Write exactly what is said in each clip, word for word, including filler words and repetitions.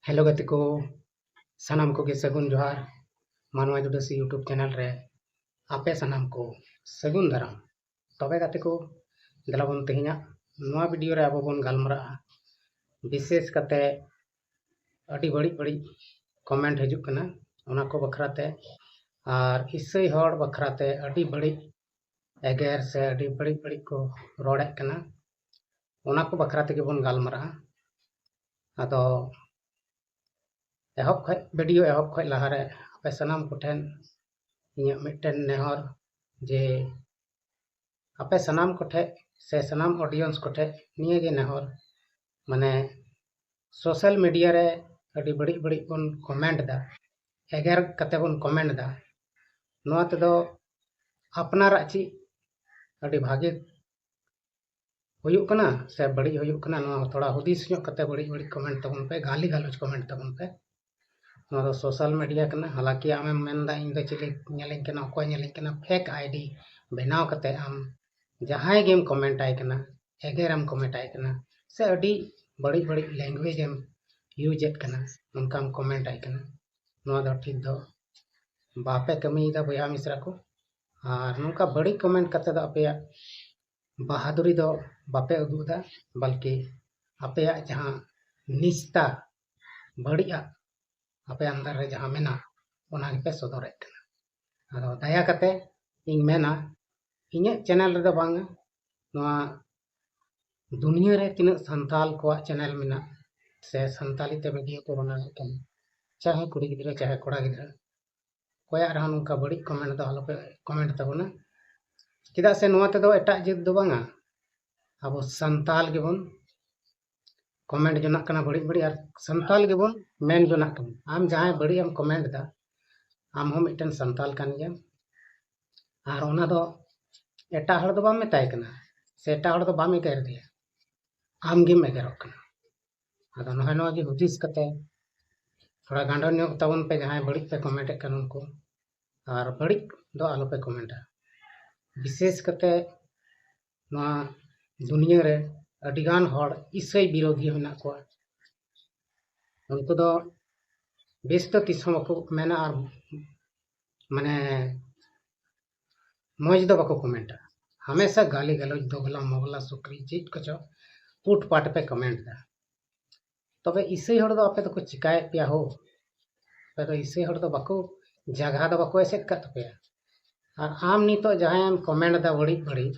Hello ᱜᱟᱛᱮ ᱠᱚ, ᱥᱟᱱᱟᱢ ᱠᱚᱜᱮ ᱥᱟᱹᱜᱩᱱ ᱡᱚᱦᱟᱨ᱾ ᱢᱟᱱᱣᱟ ᱡᱩᱰᱟᱹᱥᱤ YouTube ᱪᱮᱱᱮᱞ ᱨᱮ ᱟᱯᱮ ᱥᱟᱱᱟᱢ ᱠᱚ ᱥᱟᱹᱜᱩᱱ ᱫᱟᱨᱟᱢ᱾ ᱛᱚᱵᱮ ᱜᱟᱛᱮ ᱠᱚ, ᱫᱮᱞᱟ ᱵᱚᱱ ᱛᱮᱦᱮᱧᱟᱜ ᱱᱚᱣᱟ ᱵᱷᱤᱰᱤᱭᱳ ᱨᱮ ᱟᱵᱚ ᱵᱚᱱ ᱜᱟᱞᱢᱟᱨᱟᱜᱼᱟ᱾ ᱵᱤᱥᱮᱥ ᱠᱟᱛᱮ ᱟᱹᱰᱤ ᱵᱟᱹᱲᱤᱡ ᱵᱟᱹᱲᱤᱡ ᱠᱚᱢᱮᱱᱴ ᱦᱤᱡᱩᱜ ᱠᱟᱱᱟ, ᱚᱱᱟ ᱠᱚ ᱵᱟᱠᱷᱨᱟ ᱛᱮ, ᱟᱨ ᱤᱥᱟᱹᱭ ᱦᱚᱲ ᱵᱟᱠᱷᱨᱟ ᱛᱮ ᱟᱹᱰᱤ ᱵᱟᱹᱲᱤᱡ ᱮᱜᱮᱨ ᱥᱮ ᱟᱹᱰᱤ ᱵᱟᱹᱲᱤᱡ ᱵᱟᱹᱲᱤᱡ ᱠᱚ ᱨᱚᱲᱮᱫ ᱠᱟᱱᱟ, ᱚᱱᱟ ᱠᱚ ᱵᱟᱠᱷᱨᱟ ᱛᱮᱜᱮ ᱵᱚᱱ ᱜᱟᱞᱢᱟᱨᱟᱜᱼᱟ᱾ ᱟᱫᱚ ᱮᱦᱚᱵ ᱠᱷᱚᱡ, ᱵᱷᱤᱰᱤᱭᱳ ᱮᱦᱚᱵ ᱠᱷᱚᱡ ᱞᱟᱦᱟᱨᱮ ᱟᱯᱮ ᱥᱟᱱᱟᱢ ᱠᱚᱴᱷᱮᱱ ᱤᱧᱟᱹᱜ ᱢᱤᱫᱴᱮᱱ ᱱᱮᱦᱚᱨ ᱡᱮ ᱟᱯᱮ ᱥᱟᱱᱟᱢ ᱠᱚᱴᱷᱮᱡ ᱥᱮ ᱥᱟᱱᱟᱢ ᱚᱰᱤᱭᱮᱱᱥ ᱠᱚᱴᱷᱮᱡ ᱱᱤᱭᱟᱹ ᱜᱮ ᱱᱮᱦᱚᱨ, ᱢᱟᱱᱮ ᱥᱳᱥᱟᱞ ᱢᱤᱰᱤᱭᱟ ᱨᱮ ᱟᱹᱰᱤ ᱵᱟᱹᱲᱤᱡ ᱵᱟᱹᱲᱤᱡ ᱵᱚᱱ ᱠᱚᱢᱮᱱᱴ ᱮᱫᱟ, ᱮᱜᱮᱨ ᱠᱟᱛᱮ ᱵᱚᱱ ᱠᱚᱢᱮᱱᱴ ᱮᱫᱟ, ᱱᱚᱣᱟ ᱛᱮᱫᱚ ᱟᱯᱱᱟᱨᱟᱜ ᱪᱮᱫ ᱟᱹᱰᱤ ᱵᱷᱟᱜᱮ ᱦᱩᱭᱩᱜ ᱠᱟᱱᱟ ᱥᱮ ᱵᱟᱹᱲᱤᱡ ᱦᱩᱭᱩᱜ ᱠᱟᱱᱟ, ᱱᱚᱣᱟ ᱦᱚᱸ ᱛᱷᱚᱲᱟ ᱦᱩᱫᱤᱥ ᱧᱚᱜ ᱠᱟᱛᱮ ᱵᱟᱹᱲᱤᱡ ᱵᱟᱹᱲᱤᱡ ᱠᱚᱢᱮᱱᱴ ᱛᱟᱵᱚᱱ ᱯᱮ, ᱜᱟᱹᱞᱤ ᱜᱟᱞᱚᱪ ᱠᱚᱢᱮᱱᱴ ᱛᱟᱵᱚᱱ ᱯᱮ᱾ ᱱᱚᱣᱟ ᱫᱚ ᱥᱳᱥᱟᱞ ᱢᱤᱰᱤᱭᱟ ᱠᱟᱱᱟ, ᱦᱟᱞᱟᱸᱠᱤ ᱟᱢᱮᱢ ᱢᱮᱱᱫᱟ ᱤᱧ ᱫᱚ ᱪᱤᱞᱤ ᱧᱮᱞᱤᱧ ᱠᱟᱱᱟ, ᱚᱠᱚᱭ ᱧᱮᱞᱤᱧ ᱠᱟᱱᱟ, ᱯᱷᱮᱠ ᱟᱭᱰᱤ ᱵᱮᱱᱟᱣ ᱠᱟᱛᱮ ᱟᱢ ᱡᱟᱦᱟᱸᱭ ᱜᱮᱢ ᱠᱚᱢᱮᱱᱴ ᱟᱭ ᱠᱟᱱᱟ, ᱮᱜᱮᱨᱮᱢ ᱠᱚᱢᱮᱱᱴ ᱟᱭ ᱠᱟᱱᱟ, ᱥᱮ ᱟᱹᱰᱤ ᱵᱟᱹᱲᱤᱡ ᱵᱟᱹᱲᱤᱡ ᱞᱮᱝᱜᱩᱭᱮᱡᱽ ᱮᱢ ᱤᱭᱩᱡᱽ ᱮᱫ ᱠᱟᱱᱟ, ᱚᱱᱠᱟᱢ ᱠᱚᱢᱮᱱᱴ ᱟᱭ ᱠᱟᱱᱟ, ᱱᱚᱣᱟ ᱫᱚ ᱴᱷᱤᱠ ᱫᱚ ᱵᱟᱯᱮ ᱠᱟᱹᱢᱤᱭᱮᱫᱟ ᱵᱚᱭᱦᱟ ᱢᱤᱥᱨᱟ ᱠᱚ᱾ ᱟᱨ ᱱᱚᱝᱠᱟ ᱵᱟᱹᱲᱤᱡ ᱠᱚᱢᱮᱱᱴ ᱠᱟᱛᱮ ᱫᱚ ᱟᱯᱮᱭᱟᱜ ᱵᱟᱦᱟᱫᱩᱨᱤ ᱫᱚ ᱵᱟᱯᱮ ᱩᱫᱩᱜ ᱮᱫᱟ, ᱵᱟᱞᱠᱤ ᱟᱯᱮᱭᱟᱜ ᱡᱟᱦᱟᱸ ᱱᱤᱥᱛᱟ ᱵᱟᱹᱲᱤᱡᱟᱜ ᱟᱯᱮ ᱟᱱᱫᱟᱨ ᱨᱮ ᱡᱟᱦᱟᱸ ᱢᱮᱱᱟᱜ, ᱚᱱᱟ ᱜᱮᱯᱮ ᱥᱚᱫᱚᱨᱮᱫ ᱠᱟᱱᱟ᱾ ᱟᱫᱚ ᱫᱟᱭᱟ ᱠᱟᱛᱮ ᱤᱧ ᱢᱮᱱᱟ, ᱤᱧᱟᱹᱜ ᱪᱮᱱᱮᱞ ᱨᱮᱫᱚ ᱵᱟᱝᱟ, ᱱᱚᱣᱟ ᱫᱩᱱᱤᱭᱟᱹ ᱨᱮ ᱛᱤᱱᱟᱹᱜ ᱥᱟᱱᱛᱟᱞ ᱠᱚᱣᱟᱜ ᱪᱮᱱᱮᱞ ᱢᱮᱱᱟᱜ ᱥᱮ ᱥᱟᱱᱛᱟᱞᱤ ᱛᱮ ᱵᱷᱤᱰᱤᱭᱳ ᱠᱚ ᱵᱮᱱᱟᱣᱮᱫ ᱠᱟᱱᱟ, ᱪᱟᱦᱮ ᱠᱩᱲᱤ ᱜᱤᱫᱽᱨᱟᱹ ᱪᱟᱦᱮ ᱠᱚᱲᱟ ᱜᱤᱫᱽᱨᱟᱹ, ᱚᱠᱚᱭᱟᱜ ᱨᱮᱦᱚᱸ ᱱᱚᱝᱠᱟ ᱵᱟᱹᱲᱤᱡ ᱠᱚᱢᱮᱱᱴ ᱫᱚ ᱟᱞᱚᱯᱮ ᱠᱚᱢᱮᱱᱴ ᱛᱟᱵᱚᱱᱟ᱾ ᱪᱮᱫᱟᱜ ᱥᱮ ᱱᱚᱣᱟ ᱛᱮᱫᱚ ᱮᱴᱟᱜ ᱡᱟᱹᱛ ᱫᱚ ᱵᱟᱝᱟ, ᱟᱵᱚ ᱥᱟᱱᱛᱟᱞ ᱜᱮᱵᱚᱱ ᱠᱚᱢᱮᱱᱴ ᱡᱚᱱᱟᱜ ᱠᱟᱱᱟ ᱵᱟᱹᱲᱤᱡ ᱵᱟᱹᱲᱤᱡ, ᱟᱨ ᱥᱟᱱᱛᱟᱞ ᱜᱮᱵᱚᱱ ᱢᱮᱱ ᱡᱚᱱᱟᱜ ᱠᱟᱱᱟ᱾ ᱟᱢ ᱡᱟᱦᱟᱸᱭ ᱵᱟᱹᱲᱤᱡ ᱮᱢ ᱠᱚᱢᱮᱱᱴ ᱮᱫᱟ, ᱟᱢ ᱦᱚᱸ ᱢᱤᱫᱴᱮᱱ ᱥᱟᱱᱛᱟᱞ ᱠᱟᱱ ᱜᱮᱭᱟᱢ, ᱟᱨ ᱚᱱᱟ ᱫᱚ ᱮᱴᱟᱜ ᱦᱚᱲ ᱫᱚ ᱵᱟᱢ ᱢᱮᱛᱟᱭ ᱠᱟᱱᱟ ᱥᱮ ᱮᱴᱟᱜ ᱦᱚᱲ ᱫᱚ ᱵᱟᱢ ᱮᱜᱮᱨ ᱫᱮᱭᱟ, ᱟᱢ ᱜᱮᱢ ᱮᱜᱮᱨᱚᱜ ᱠᱟᱱᱟ᱾ ᱟᱫᱚ ᱱᱚᱜᱼᱚᱭ ᱱᱚᱣᱟ ᱜᱮ ᱦᱩᱫᱤᱥ ᱠᱟᱛᱮ ᱛᱷᱚᱲᱟ ᱜᱟᱸᱰᱚ ᱧᱚᱜ ᱛᱟᱵᱚᱱ ᱯᱮ, ᱡᱟᱦᱟᱸᱭ ᱵᱟᱹᱲᱤᱡ ᱯᱮ ᱠᱚᱢᱮᱱᱴ ᱮᱫ ᱠᱟᱱ ᱩᱱᱠᱩ, ᱟᱨ ᱵᱟᱹᱲᱤᱡ ᱫᱚ ᱟᱞᱚᱯᱮ ᱠᱚᱢᱮᱱᱴᱟ᱾ ᱵᱤᱥᱮᱥ ᱠᱟᱛᱮ ᱱᱚᱣᱟ ᱫᱩᱱᱤᱭᱟᱹ ᱨᱮ ᱟᱹᱰᱤᱜᱟᱱ ᱦᱚᱲ ᱤᱥᱟᱹᱭ ᱵᱤᱨᱳᱫᱷᱤ ᱢᱮᱱᱟᱜ ᱠᱚᱣᱟ᱾ ᱩᱱᱠᱩ ᱫᱚ ᱵᱮᱥ ᱫᱚ ᱛᱤᱥ ᱦᱚᱸ ᱵᱟᱠᱚ ᱢᱮᱱᱟ ᱟᱨ ᱢᱟᱱᱮ ᱢᱚᱡᱽ ᱫᱚ ᱵᱟᱠᱚ ᱠᱚᱢᱮᱱᱴᱟ᱾ ᱦᱟᱢᱮᱥᱟ ᱜᱟᱹᱞᱤ ᱜᱟᱞᱚᱪ, ᱫᱚᱜᱽᱞᱟ ᱢᱚᱜᱽᱞᱟ, ᱥᱩᱠᱨᱤ, ᱪᱮᱫ ᱠᱚᱪᱚ ᱯᱩᱴ ᱯᱟᱴ ᱯᱮ ᱠᱚᱢᱮᱱᱴ ᱮᱫᱟ᱾ ᱛᱚᱵᱮ ᱤᱥᱟᱹᱭ ᱦᱚᱲ ᱫᱚ ᱟᱯᱮ ᱫᱚᱠᱚ ᱪᱤᱠᱟᱭᱮᱫ ᱯᱮᱭᱟ ᱦᱳ? ᱟᱯᱮ ᱫᱚ ᱤᱥᱟᱹᱭ ᱦᱚᱲ ᱫᱚ ᱵᱟᱠᱚ, ᱡᱟᱜᱟ ᱫᱚ ᱵᱟᱠᱚ ᱮᱥᱮᱫ ᱟᱠᱟᱫ ᱛᱟᱯᱮᱭᱟ᱾ ᱟᱨ ᱟᱢ ᱱᱤᱛᱚᱜ ᱡᱟᱦᱟᱸᱭᱮᱢ ᱠᱚᱢᱮᱱᱴ ᱮᱫᱟ ᱵᱟᱹᱲᱤᱡ ᱵᱟᱹᱲᱤᱡ,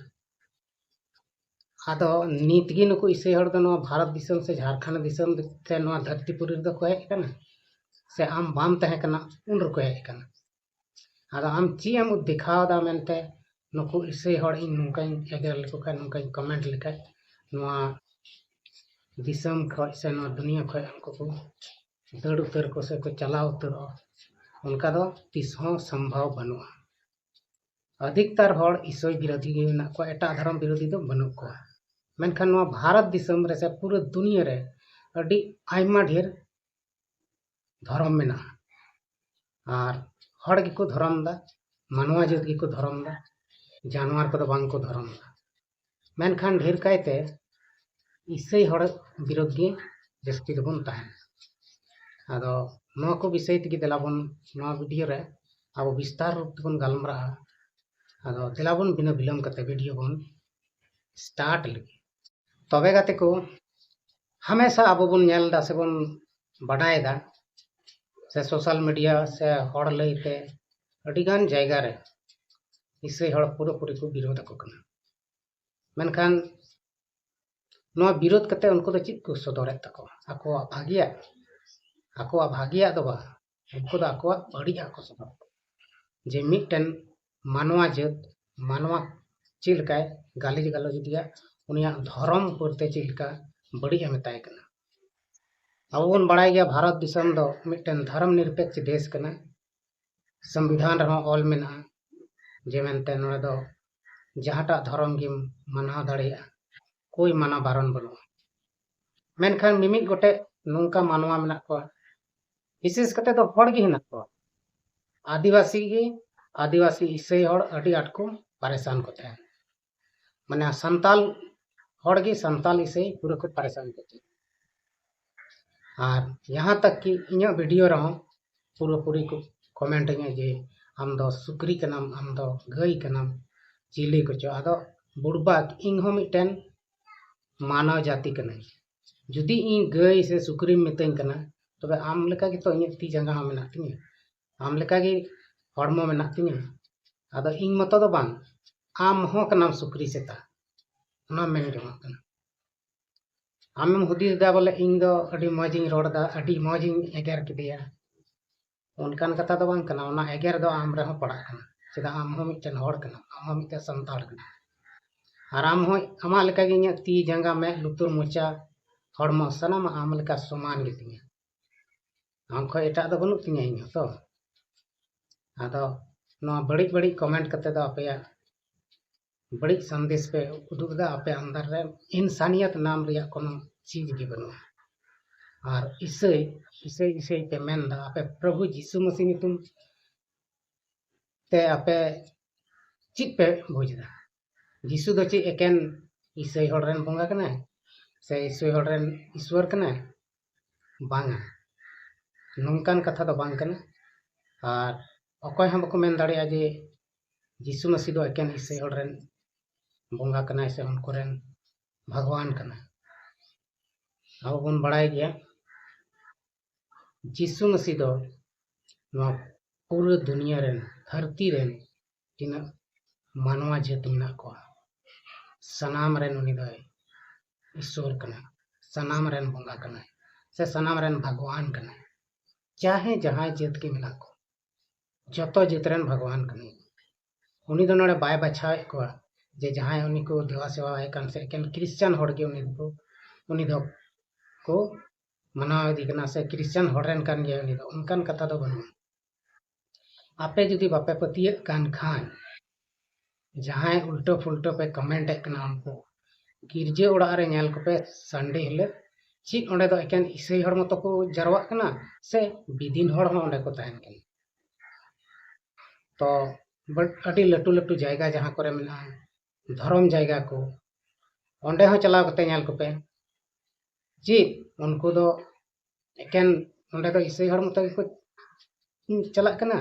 ᱟᱫᱚ ᱱᱤᱛ ᱜᱮ ᱱᱩᱠᱩ ᱤᱥᱟᱹᱭ ᱦᱚᱲ ᱫᱚ ᱱᱚᱣᱟ ᱵᱷᱟᱨᱚᱛ ᱫᱤᱥᱚᱢ ᱥᱮ ᱡᱷᱟᱲᱠᱷᱚᱸᱰ ᱫᱤᱥᱚᱢ ᱥᱮ ᱱᱚᱣᱟ ᱫᱷᱟᱹᱨᱛᱤ ᱯᱩᱨᱤ ᱨᱮᱫᱚ ᱠᱚ ᱦᱮᱡ ᱟᱠᱟᱱᱟ? ᱥᱮ ᱟᱢ ᱵᱟᱢ ᱛᱟᱦᱮᱸ ᱠᱟᱱᱟ ᱩᱱ ᱨᱮᱠᱚ ᱦᱮᱡ ᱟᱠᱟᱱᱟ? ᱟᱫᱚ ᱟᱢ ᱪᱮᱫ ᱮᱢ ᱫᱮᱠᱷᱟᱣ ᱮᱫᱟ ᱢᱮᱱᱛᱮ, ᱱᱩᱠᱩ ᱤᱥᱟᱹᱭ ᱦᱚᱲ ᱤᱧ ᱱᱚᱝᱠᱟᱧ ᱮᱜᱮᱨ ᱞᱮᱠᱚ ᱠᱷᱟᱱ, ᱱᱚᱝᱠᱟᱧ ᱠᱚᱢᱮᱱᱴ ᱞᱮᱠᱷᱟᱱ, ᱱᱚᱣᱟ ᱫᱤᱥᱚᱢ ᱠᱷᱚᱱ ᱥᱮ ᱱᱚᱣᱟ ᱫᱩᱱᱤᱭᱟᱹ ᱠᱷᱚᱱ ᱩᱱᱠᱩ ᱠᱚ ᱫᱟᱹᱲ ᱩᱛᱟᱹᱨ ᱠᱚ ᱥᱮ ᱠᱚ ᱪᱟᱞᱟᱣ ᱩᱛᱟᱹᱨᱚᱜᱼᱟ, ᱚᱱᱠᱟ ᱫᱚ ᱛᱤᱥ ᱦᱚᱸ ᱥᱚᱢᱵᱷᱚᱵ ᱵᱟᱹᱱᱩᱜᱼᱟ᱾ ᱚᱫᱷᱤᱠᱛᱟᱨ ᱦᱚᱲ ᱤᱥᱟᱹᱭ ᱵᱤᱨᱳᱫᱷᱤ ᱜᱮ ᱢᱮᱱᱟᱜ ᱠᱚᱣᱟ, ᱮᱴᱟᱜ ᱫᱷᱚᱨᱚᱢ ᱵᱤᱨᱳᱫᱷᱤ ᱫᱚ ᱵᱟᱹᱱᱩᱜ ᱠᱚᱣᱟ᱾ ᱢᱮᱱᱠᱷᱟᱱ ᱱᱚᱣᱟ ᱵᱷᱟᱨᱚᱛ ᱫᱤᱥᱚᱢ ᱨᱮ ᱥᱮ ᱯᱩᱨᱟᱹ ᱫᱩᱱᱤᱭᱟᱹ ᱨᱮ ᱟᱹᱰᱤ ᱟᱭᱢᱟ ᱰᱷᱮᱨ ᱫᱷᱚᱨᱚᱢ ᱢᱮᱱᱟᱜᱼᱟ᱾ ᱟᱨ ᱦᱚᱲ ᱜᱮᱠᱚ ᱫᱷᱚᱨᱚᱢ ᱮᱫᱟ, ᱢᱟᱱᱣᱟ ᱡᱟᱹᱛ ᱜᱮᱠᱚ ᱫᱷᱚᱨᱚᱢ ᱮᱫᱟ, ᱡᱟᱱᱣᱟᱨ ᱠᱚᱫᱚ ᱵᱟᱝ ᱠᱚ ᱫᱷᱚᱨᱚᱢ ᱮᱫᱟ᱾ ᱢᱮᱱᱠᱷᱟᱱ ᱰᱷᱮᱨ ᱠᱟᱭᱛᱮ ᱤᱥᱟᱹᱭ ᱦᱚᱲ ᱵᱤᱨᱳᱫᱷ ᱜᱮ ᱡᱟᱹᱥᱛᱤ ᱫᱚᱵᱚᱱ ᱛᱟᱦᱮᱱᱟ᱾ ᱟᱫᱚ ᱱᱚᱣᱟ ᱠᱚ ᱵᱤᱥᱚᱭ ᱛᱮᱜᱮ ᱫᱮᱞᱟ ᱵᱚᱱ, ᱱᱚᱣᱟ ᱵᱷᱤᱰᱤᱭᱳ ᱨᱮ ᱟᱵᱚ ᱵᱤᱥᱛᱟᱨ ᱨᱩᱯ ᱛᱮᱵᱚᱱ ᱜᱟᱞᱢᱟᱨᱟᱜᱼᱟ᱾ ᱟᱫᱚ ᱫᱮᱞᱟ ᱵᱚᱱ ᱵᱤᱱᱟᱹ ᱵᱤᱞᱚᱢ ᱠᱟᱛᱮ ᱵᱷᱤᱰᱤᱭᱳ ᱵᱚᱱ ᱥᱴᱟᱨᱴ ᱞᱮᱜᱮ᱾ ᱛᱚᱵᱮ ᱜᱟᱛᱮ ᱠᱚ, ᱦᱟᱢᱮᱥᱟ ᱟᱵᱚ ᱵᱚᱱ ᱧᱮᱞ ᱮᱫᱟ ᱥᱮᱵᱚᱱ ᱵᱟᱰᱟᱭᱮᱫᱟ ᱥᱮ ᱥᱳᱥᱟᱞ ᱢᱤᱰᱤᱭᱟ ᱥᱮ ᱦᱚᱲ ᱞᱟᱹᱭᱛᱮ ᱟᱹᱰᱤᱜᱟᱱ ᱡᱟᱭᱜᱟ ᱨᱮ ᱤᱥᱟᱹᱭ ᱦᱚᱲ ᱯᱩᱨᱟᱹᱯᱩᱨᱤ ᱠᱚ ᱵᱤᱨᱳᱫ ᱟᱠᱚ ᱠᱟᱱᱟ᱾ ᱢᱮᱱᱠᱷᱟᱱ ᱱᱚᱣᱟ ᱵᱤᱨᱳᱫ ᱠᱟᱛᱮ ᱩᱱᱠᱩ ᱫᱚ ᱪᱮᱫ ᱠᱚ ᱥᱚᱫᱚᱨᱮᱫ ᱛᱟᱠᱚᱣᱟ? ᱟᱠᱚᱣᱟᱜ ᱵᱷᱟᱹᱜᱤᱭᱟᱜ, ᱟᱠᱚᱣᱟᱜ ᱵᱷᱟᱹᱜᱤᱭᱟᱜ ᱫᱚ ᱵᱟᱝ, ᱩᱱᱠᱩ ᱫᱚ ᱟᱠᱚᱣᱟᱜ ᱵᱟᱹᱲᱤᱡᱟᱜ ᱠᱚ ᱥᱚᱫᱚᱨ᱾ ᱡᱮ ᱢᱤᱫᱴᱮᱱ ᱢᱟᱱᱣᱟ ᱡᱟᱹᱛ, ᱢᱟᱱᱣᱟ ᱪᱮᱫ ᱞᱮᱠᱟᱭ ᱜᱟᱹᱞᱤᱡ ᱜᱟᱞᱚᱪ ᱤᱫᱤᱭᱟ, ᱩᱱᱤᱭᱟᱜ ᱫᱷᱚᱨᱚᱢ ᱩᱯᱚᱨ ᱛᱮ ᱪᱮᱫ ᱞᱮᱠᱟ ᱵᱟᱹᱲᱤᱡ ᱮ ᱢᱮᱛᱟᱭ ᱠᱟᱱᱟ᱾ ᱟᱵᱚ ᱵᱚᱱ ᱵᱟᱲᱟᱭ ᱜᱮᱭᱟ, ᱵᱷᱟᱨᱚᱛ ᱫᱤᱥᱚᱢ ᱫᱚ ᱢᱤᱫᱴᱮᱱ ᱫᱷᱚᱨᱚᱢ ᱱᱤᱨᱯᱮᱠᱷ ᱫᱮᱥ ᱠᱟᱱᱟ᱾ ᱥᱚᱝᱵᱤᱫᱷᱟᱱ ᱨᱮᱦᱚᱸ ᱚᱞ ᱢᱮᱱᱟᱜᱼᱟ ᱡᱮ ᱢᱮᱱᱛᱮ ᱱᱚᱰᱮ ᱫᱚ ᱡᱟᱦᱟᱸᱴᱟᱜ ᱫᱷᱚᱨᱚᱢ ᱜᱮᱢ ᱢᱟᱱᱟᱣ ᱫᱟᱲᱮᱭᱟᱜᱼᱟ, ᱠᱳᱭ ᱢᱟᱱᱟ ᱵᱟᱨᱚᱱ ᱵᱟᱹᱱᱩᱜᱼᱟ᱾ ᱢᱮᱱᱠᱷᱟᱱ ᱢᱤᱢᱤᱫ ᱜᱚᱴᱮᱡ ᱱᱚᱝᱠᱟ ᱢᱟᱱᱣᱟ ᱢᱮᱱᱟᱜ ᱠᱚᱣᱟ, ᱵᱤᱥᱮᱥ ᱠᱟᱛᱮ ᱫᱚ ᱦᱚᱲ ᱜᱮ ᱦᱮᱱᱟᱜ ᱠᱚᱣᱟ, ᱟᱹᱫᱤᱵᱟᱹᱥᱤ ᱜᱮ, ᱟᱹᱫᱤᱵᱟᱹᱥᱤ ᱤᱥᱟᱹᱭ ᱦᱚᱲ ᱟᱹᱰᱤ ᱟᱸᱴ ᱠᱚ ᱯᱟᱨᱮᱥᱟᱱ ᱠᱚ ᱛᱟᱦᱮᱸᱱ᱾ ᱢᱟᱱᱮ ᱥᱟᱱᱛᱟᱞ ᱦᱚᱲ ᱜᱮ ᱥᱟᱱᱛᱟᱞ ᱤᱥᱟᱹᱭ ᱯᱩᱨᱟᱹ ᱠᱚ ᱯᱟᱨᱮᱥᱟᱱ ᱠᱚ ᱛᱟᱦᱮᱸᱱ᱾ ᱟᱨ ᱡᱟᱦᱟᱸ ᱛᱟᱠ ᱠᱤ ᱤᱧᱟᱹᱜ ᱵᱷᱤᱰᱤᱭᱳ ᱨᱮᱦᱚᱸ ᱯᱩᱨᱟᱹᱯᱩᱨᱤ ᱠᱚ ᱠᱚᱢᱮᱱᱴ ᱟᱹᱧᱟ ᱡᱮ, "ᱟᱢ ᱫᱚ ᱥᱩᱠᱨᱤ ᱠᱟᱱᱟᱢ, ᱟᱢ ᱫᱚ ᱜᱟᱹᱭ ᱠᱟᱱᱟᱢ, ᱪᱤᱞᱤ ᱠᱚᱪᱚ?" ᱟᱫᱚ ᱵᱩᱲᱵᱟᱠ, ᱤᱧ ᱦᱚᱸ ᱢᱤᱫᱴᱮᱱ ᱢᱟᱱᱟᱣ ᱡᱟᱹᱛᱤ ᱠᱟᱹᱱᱟᱹᱧ᱾ ᱡᱩᱫᱤ ᱤᱧ ᱜᱟᱹᱭ ᱥᱮ ᱥᱩᱠᱨᱤᱢ ᱢᱤᱛᱟᱹᱧ ᱠᱟᱱᱟ, ᱛᱚᱵᱮ ᱟᱢ ᱞᱮᱠᱟ ᱜᱮᱛᱚ ᱤᱧᱟᱹᱜ ᱛᱤ ᱡᱟᱸᱜᱟ ᱦᱚᱸ ᱢᱮᱱᱟᱜ ᱛᱤᱧᱟᱹ, ᱟᱢ ᱞᱮᱠᱟ ᱜᱮ ᱦᱚᱲᱢᱚ ᱢᱮᱱᱟᱜ ᱛᱤᱧᱟᱹ᱾ ᱟᱫᱚ ᱤᱧ ᱢᱚᱛᱚ ᱫᱚ ᱵᱟᱝ, ᱟᱢ ᱦᱚᱸ ᱠᱟᱱᱟᱢ ᱥᱩᱠᱨᱤ ᱥᱮᱛᱟ, ᱚᱱᱟ ᱢᱮᱱ ᱡᱚᱝᱟᱜ ᱠᱟᱱᱟ᱾ ᱟᱢᱮᱢ ᱦᱩᱫᱤᱥ ᱮᱫᱟ ᱵᱚᱞᱮ ᱤᱧ ᱫᱚ ᱟᱹᱰᱤ ᱢᱚᱡᱽ ᱤᱧ ᱨᱚᱲ ᱮᱫᱟ, ᱟᱹᱰᱤ ᱢᱚᱡᱽ ᱤᱧ ᱮᱜᱮᱨ ᱠᱮᱫᱮᱭᱟ, ᱚᱱᱠᱟᱱ ᱠᱟᱛᱷᱟ ᱫᱚ ᱵᱟᱝ ᱠᱟᱱᱟ᱾ ᱚᱱᱟ ᱮᱜᱮᱨ ᱫᱚ ᱟᱢ ᱨᱮᱦᱚᱸ ᱯᱟᱲᱟᱜ ᱠᱟᱱᱟ᱾ ᱪᱮᱫᱟᱜ, ᱟᱢ ᱦᱚᱸ ᱢᱤᱫᱴᱮᱱ ᱦᱚᱲ ᱠᱟᱱᱟᱢ, ᱟᱢ ᱦᱚᱸ ᱢᱤᱫᱴᱮᱱ ᱥᱟᱱᱛᱟᱲ ᱠᱟᱱᱟᱢ᱾ ᱟᱨ ᱟᱢ ᱦᱚᱸ, ᱟᱢᱟᱜ ᱞᱮᱠᱟᱜᱮ ᱤᱧᱟᱹᱜ ᱛᱤ ᱡᱟᱸᱜᱟ, ᱢᱮᱫ ᱞᱩᱛᱩᱨ ᱢᱚᱪᱟ, ᱦᱚᱲᱢᱚ ᱥᱟᱱᱟᱢᱟᱜ ᱟᱢ ᱞᱮᱠᱟ ᱥᱚᱢᱟᱱ ᱜᱮᱛᱤᱧᱟ᱾ ᱟᱢ ᱠᱷᱚᱱ ᱮᱴᱟᱜ ᱫᱚ ᱵᱟᱹᱱᱩᱜ ᱛᱤᱧᱟᱹ ᱤᱧ ᱦᱚᱸ ᱛᱚ᱾ ᱟᱫᱚ ᱱᱚᱣᱟ ᱵᱟᱹᱲᱤᱡ ᱵᱟᱹᱲᱤᱡ ᱠᱚᱢᱮᱱᱴ ᱠᱟᱛᱮ ᱫᱚ ᱟᱯᱮᱭᱟᱜ ᱵᱟᱹᱲᱤᱡ ᱥᱟᱸᱫᱮᱥ ᱯᱮ ᱩᱫᱩᱜ ᱮᱫᱟ᱾ ᱟᱯᱮ ᱟᱱᱫᱟᱨ ᱨᱮ ᱤᱱᱥᱟᱱᱤᱭᱟᱛ ᱱᱟᱢ ᱨᱮᱭᱟᱜ ᱠᱳᱱᱳ ᱪᱤᱡᱽ ᱜᱮ ᱵᱟᱹᱱᱩᱜᱼᱟ᱾ ᱟᱨ ᱤᱥᱟᱹᱭ, ᱤᱥᱟᱹᱭ, ᱤᱥᱟᱹᱭ ᱯᱮ ᱢᱮᱱ ᱮᱫᱟ, ᱟᱯᱮ ᱯᱨᱚᱵᱷᱩ ᱡᱤᱥᱩ ᱢᱟᱹᱥᱤ ᱧᱩᱛᱩᱢ ᱛᱮ ᱟᱯᱮ ᱪᱮᱫ ᱯᱮ ᱵᱩᱡᱽ ᱮᱫᱟ? ᱡᱤᱥᱩ ᱫᱚ ᱪᱮᱫ ᱮᱠᱮᱱ ᱤᱥᱟᱹᱭ ᱦᱚᱲ ᱨᱮᱱ ᱵᱚᱸᱜᱟ ᱠᱟᱱᱟᱭ, ᱥᱮ ᱤᱥᱟᱹᱭ ᱦᱚᱲ ᱨᱮᱱ ᱤᱥᱣᱚᱨ ᱠᱟᱱᱟᱭ? ᱵᱟᱝᱟ, ᱱᱚᱝᱠᱟᱱ ᱠᱟᱛᱷᱟ ᱫᱚ ᱵᱟᱝ ᱠᱟᱱᱟ᱾ ᱟᱨ ᱚᱠᱚᱭ ᱦᱚᱸ ᱵᱟᱠᱚ ᱢᱮᱱ ᱫᱟᱲᱮᱭᱟᱜᱼᱟ ᱡᱮ ᱡᱤᱥᱩ ᱢᱟᱹᱥᱤ ᱫᱚ ᱮᱠᱮᱱ ᱤᱥᱟᱹᱭ ᱦᱚᱲ ᱨᱮᱱ ᱵᱚᱸᱜᱟ ᱠᱟᱱᱟᱭ ᱥᱮ ᱩᱱᱠᱩ ᱨᱮᱱ ᱵᱷᱟᱜᱽᱣᱟᱱ ᱠᱟᱱᱟᱭ᱾ ᱟᱵᱚ ᱵᱚᱱ ᱵᱟᱲᱟᱭ ᱜᱮᱭᱟ, ᱡᱤᱥᱩ ᱢᱟᱹᱥᱤ ᱫᱚ ᱱᱚᱣᱟ ᱯᱩᱨᱟᱹ ᱫᱩᱱᱤᱭᱟᱹ ᱨᱮᱱ, ᱫᱷᱟᱹᱨᱛᱤ ᱨᱮᱱ ᱛᱤᱱᱟᱹᱜ ᱢᱟᱱᱣᱟ ᱡᱟᱹᱛ ᱢᱮᱱᱟᱜ ᱠᱚᱣᱟ, ᱥᱟᱱᱟᱢ ᱨᱮᱱ ᱩᱱᱤ ᱫᱚᱭ ᱤᱥᱚᱨ ᱠᱟᱱᱟ, ᱥᱟᱱᱟᱢ ᱨᱮᱱ ᱵᱚᱸᱜᱟ ᱠᱟᱱᱟᱭ, ᱥᱮ ᱥᱟᱱᱟᱢ ᱨᱮᱱ ᱵᱷᱟᱜᱽᱣᱟᱱ ᱠᱟᱱᱟᱭ᱾ ᱪᱟᱦᱮ ᱡᱟᱦᱟᱸᱭ ᱡᱟᱹᱛ ᱜᱮ ᱢᱮᱱᱟᱜ ᱠᱚ, ᱡᱚᱛᱚ ᱡᱟᱹᱛ ᱨᱮᱱ ᱵᱷᱟᱜᱽᱣᱟᱱ ᱠᱟᱱᱟᱭ᱾ ᱩᱱᱤ ᱫᱚ ᱱᱚᱰᱮ ᱵᱟᱭ ᱵᱟᱪᱷᱟᱣᱮᱫ ᱠᱚᱣᱟ ᱡᱮ ᱡᱟᱦᱟᱸᱭ ᱩᱱᱤ ᱠᱚ ᱫᱮᱵᱟ ᱥᱮᱵᱟᱣᱟᱭ ᱠᱟᱱ ᱥᱮ ᱮᱠᱮᱱ ᱠᱷᱨᱤᱥᱪᱟᱱ ᱦᱚᱲ ᱜᱮ ᱩᱱᱤ ᱫᱚᱠᱚ, ᱩᱱᱤ ᱫᱚ ᱠᱚ ᱢᱟᱱᱟᱣ ᱤᱫᱤ ᱠᱟᱱᱟ ᱥᱮ ᱠᱷᱨᱤᱥᱪᱟᱱ ᱦᱚᱲ ᱨᱮᱱ ᱠᱟᱱ ᱜᱮᱭᱟ ᱩᱱᱤ ᱫᱚ, ᱚᱱᱠᱟᱱ ᱠᱟᱛᱷᱟ ᱫᱚ ᱵᱟᱹᱱᱩᱜᱼᱟ᱾ ᱟᱯᱮ ᱡᱩᱫᱤ ᱵᱟᱯᱮ ᱯᱟᱹᱛᱭᱟᱹᱜ ᱠᱟᱱ ᱠᱷᱟᱱ, ᱡᱟᱦᱟᱸᱭ ᱩᱞᱴᱟᱹ ᱯᱷᱩᱞᱴᱟᱹ ᱯᱮ ᱠᱚᱢᱮᱱᱴ ᱮᱫ ᱠᱟᱱᱟ, ᱩᱱᱠᱩ ᱜᱤᱨᱡᱟᱹ ᱚᱲᱟᱜ ᱨᱮ ᱧᱮᱞ ᱠᱚᱯᱮ, ᱥᱟᱱᱰᱮ ᱦᱤᱞᱳᱜ ᱪᱮᱫ ᱚᱸᱰᱮ ᱫᱚ ᱮᱠᱮᱱ ᱤᱥᱟᱹᱭ ᱦᱚᱲ ᱢᱚᱛᱚ ᱠᱚ ᱡᱟᱨᱣᱟᱜ ᱠᱟᱱᱟ ᱥᱮ ᱵᱤᱫᱤᱱ ᱦᱚᱲ ᱦᱚᱸ ᱚᱸᱰᱮ ᱠᱚ ᱛᱟᱦᱮᱱ ᱠᱟᱱᱟ? ᱛᱚ ᱵᱟᱴ ᱟᱹᱰᱤ ᱞᱟᱹᱴᱩ ᱞᱟᱹᱴᱩ ᱡᱟᱭᱜᱟ ᱡᱟᱦᱟᱸ ᱠᱚᱨᱮ ᱢᱮᱱᱟᱜᱼᱟ, ᱫᱷᱚᱨᱚᱢ ᱡᱟᱭᱜᱟ ᱠᱚ, ᱚᱸᱰᱮ ᱦᱚᱸ ᱪᱟᱞᱟᱣ ᱠᱟᱛᱮ ᱧᱮᱞ ᱠᱚᱯᱮ, ᱪᱮᱫ ᱩᱱᱠᱩ ᱫᱚ ᱮᱠᱮᱱ ᱚᱸᱰᱮ ᱫᱚ ᱤᱥᱟᱹᱭ ᱦᱚᱲ ᱢᱚᱛᱚ ᱜᱮᱠᱚ ᱪᱟᱞᱟᱜ ᱠᱟᱱᱟ,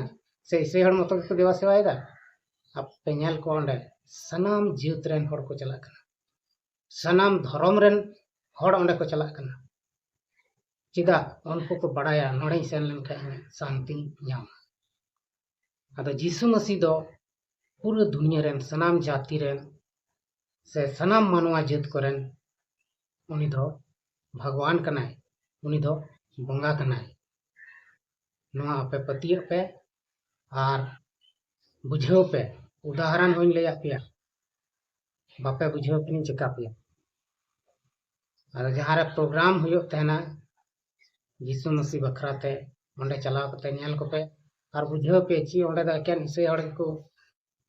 ᱥᱮ ᱤᱥᱟᱹᱭ ᱦᱚᱲ ᱢᱚᱛᱚ ᱜᱮᱠᱚ ᱫᱮᱵᱟ ᱥᱮᱵᱟᱭᱮᱫᱟ? ᱟᱯᱮ ᱧᱮᱞ ᱠᱚᱣᱟ, ᱚᱸᱰᱮ ᱥᱟᱱᱟᱢ ᱡᱟᱹᱛ ᱨᱮᱱ ᱦᱚᱲ ᱠᱚ ᱪᱟᱞᱟᱜ ᱠᱟᱱᱟ, ᱥᱟᱱᱟᱢ ᱫᱷᱚᱨᱚᱢ ᱨᱮᱱ ᱦᱚᱲ ᱚᱸᱰᱮ ᱠᱚ ᱪᱟᱞᱟᱜ ᱠᱟᱱᱟ᱾ ᱪᱮᱫᱟᱜ? ᱩᱱᱠᱩ ᱠᱚ ᱵᱟᱲᱟᱭᱟ, ᱱᱚᱰᱮᱧ ᱥᱮᱱ ᱞᱮᱱᱠᱷᱟᱱ ᱤᱧ ᱥᱟᱱᱛᱤᱧ ᱧᱟᱢᱟ᱾ ᱟᱫᱚ ᱡᱤᱥᱩ ᱢᱟᱹᱥᱤ ᱫᱚ ᱯᱩᱨᱟᱹ ᱫᱩᱱᱤᱭᱟᱹ ᱨᱮᱱ ᱥᱟᱱᱟᱢ ᱡᱟᱹᱛᱤ ᱨᱮᱱ ᱥᱮ ᱥᱟᱱᱟᱢ ᱢᱟᱱᱣᱟ ᱡᱟᱹᱛ ᱠᱚᱨᱮᱱ ᱩᱱᱤ ᱫᱚ ᱵᱷᱟᱜᱽᱣᱟᱱ ᱠᱟᱱᱟᱭ, ᱩᱱᱤ ᱫᱚ ᱵᱚᱸᱜᱟ ᱠᱟᱱᱟᱭ᱾ ᱱᱚᱣᱟ ᱟᱯᱮ ᱯᱟᱹᱛᱭᱟᱹᱜ ᱯᱮ ᱟᱨ ᱵᱩᱡᱷᱟᱹᱣ ᱯᱮ᱾ ᱩᱫᱟᱦᱚᱨᱚᱱ ᱦᱚᱧ ᱞᱟᱹᱭᱟᱫ ᱯᱮᱭᱟ, ᱵᱟᱯᱮ ᱵᱩᱡᱷᱟᱹᱣ ᱠᱷᱟᱱᱤᱧ ᱪᱮᱠᱟ ᱯᱮᱭᱟ? ᱟᱫᱚ ᱡᱟᱦᱟᱸ ᱨᱮ ᱯᱨᱳᱜᱨᱟᱢ ᱦᱩᱭᱩᱜ ᱛᱟᱦᱮᱱᱟ ᱡᱤᱥᱩ ᱢᱟᱹᱥᱤ ᱵᱟᱠᱷᱨᱟ ᱛᱮ, ᱚᱸᱰᱮ ᱪᱟᱞᱟᱣ ᱠᱟᱛᱮ ᱧᱮᱞ ᱠᱚᱯᱮ ᱟᱨ ᱵᱩᱡᱷᱟᱹᱣ ᱯᱮ, ᱪᱮᱫ ᱚᱸᱰᱮ ᱫᱚ ᱮᱠᱮᱱ ᱤᱥᱟᱹᱭ ᱦᱚᱲ ᱜᱮᱠᱚ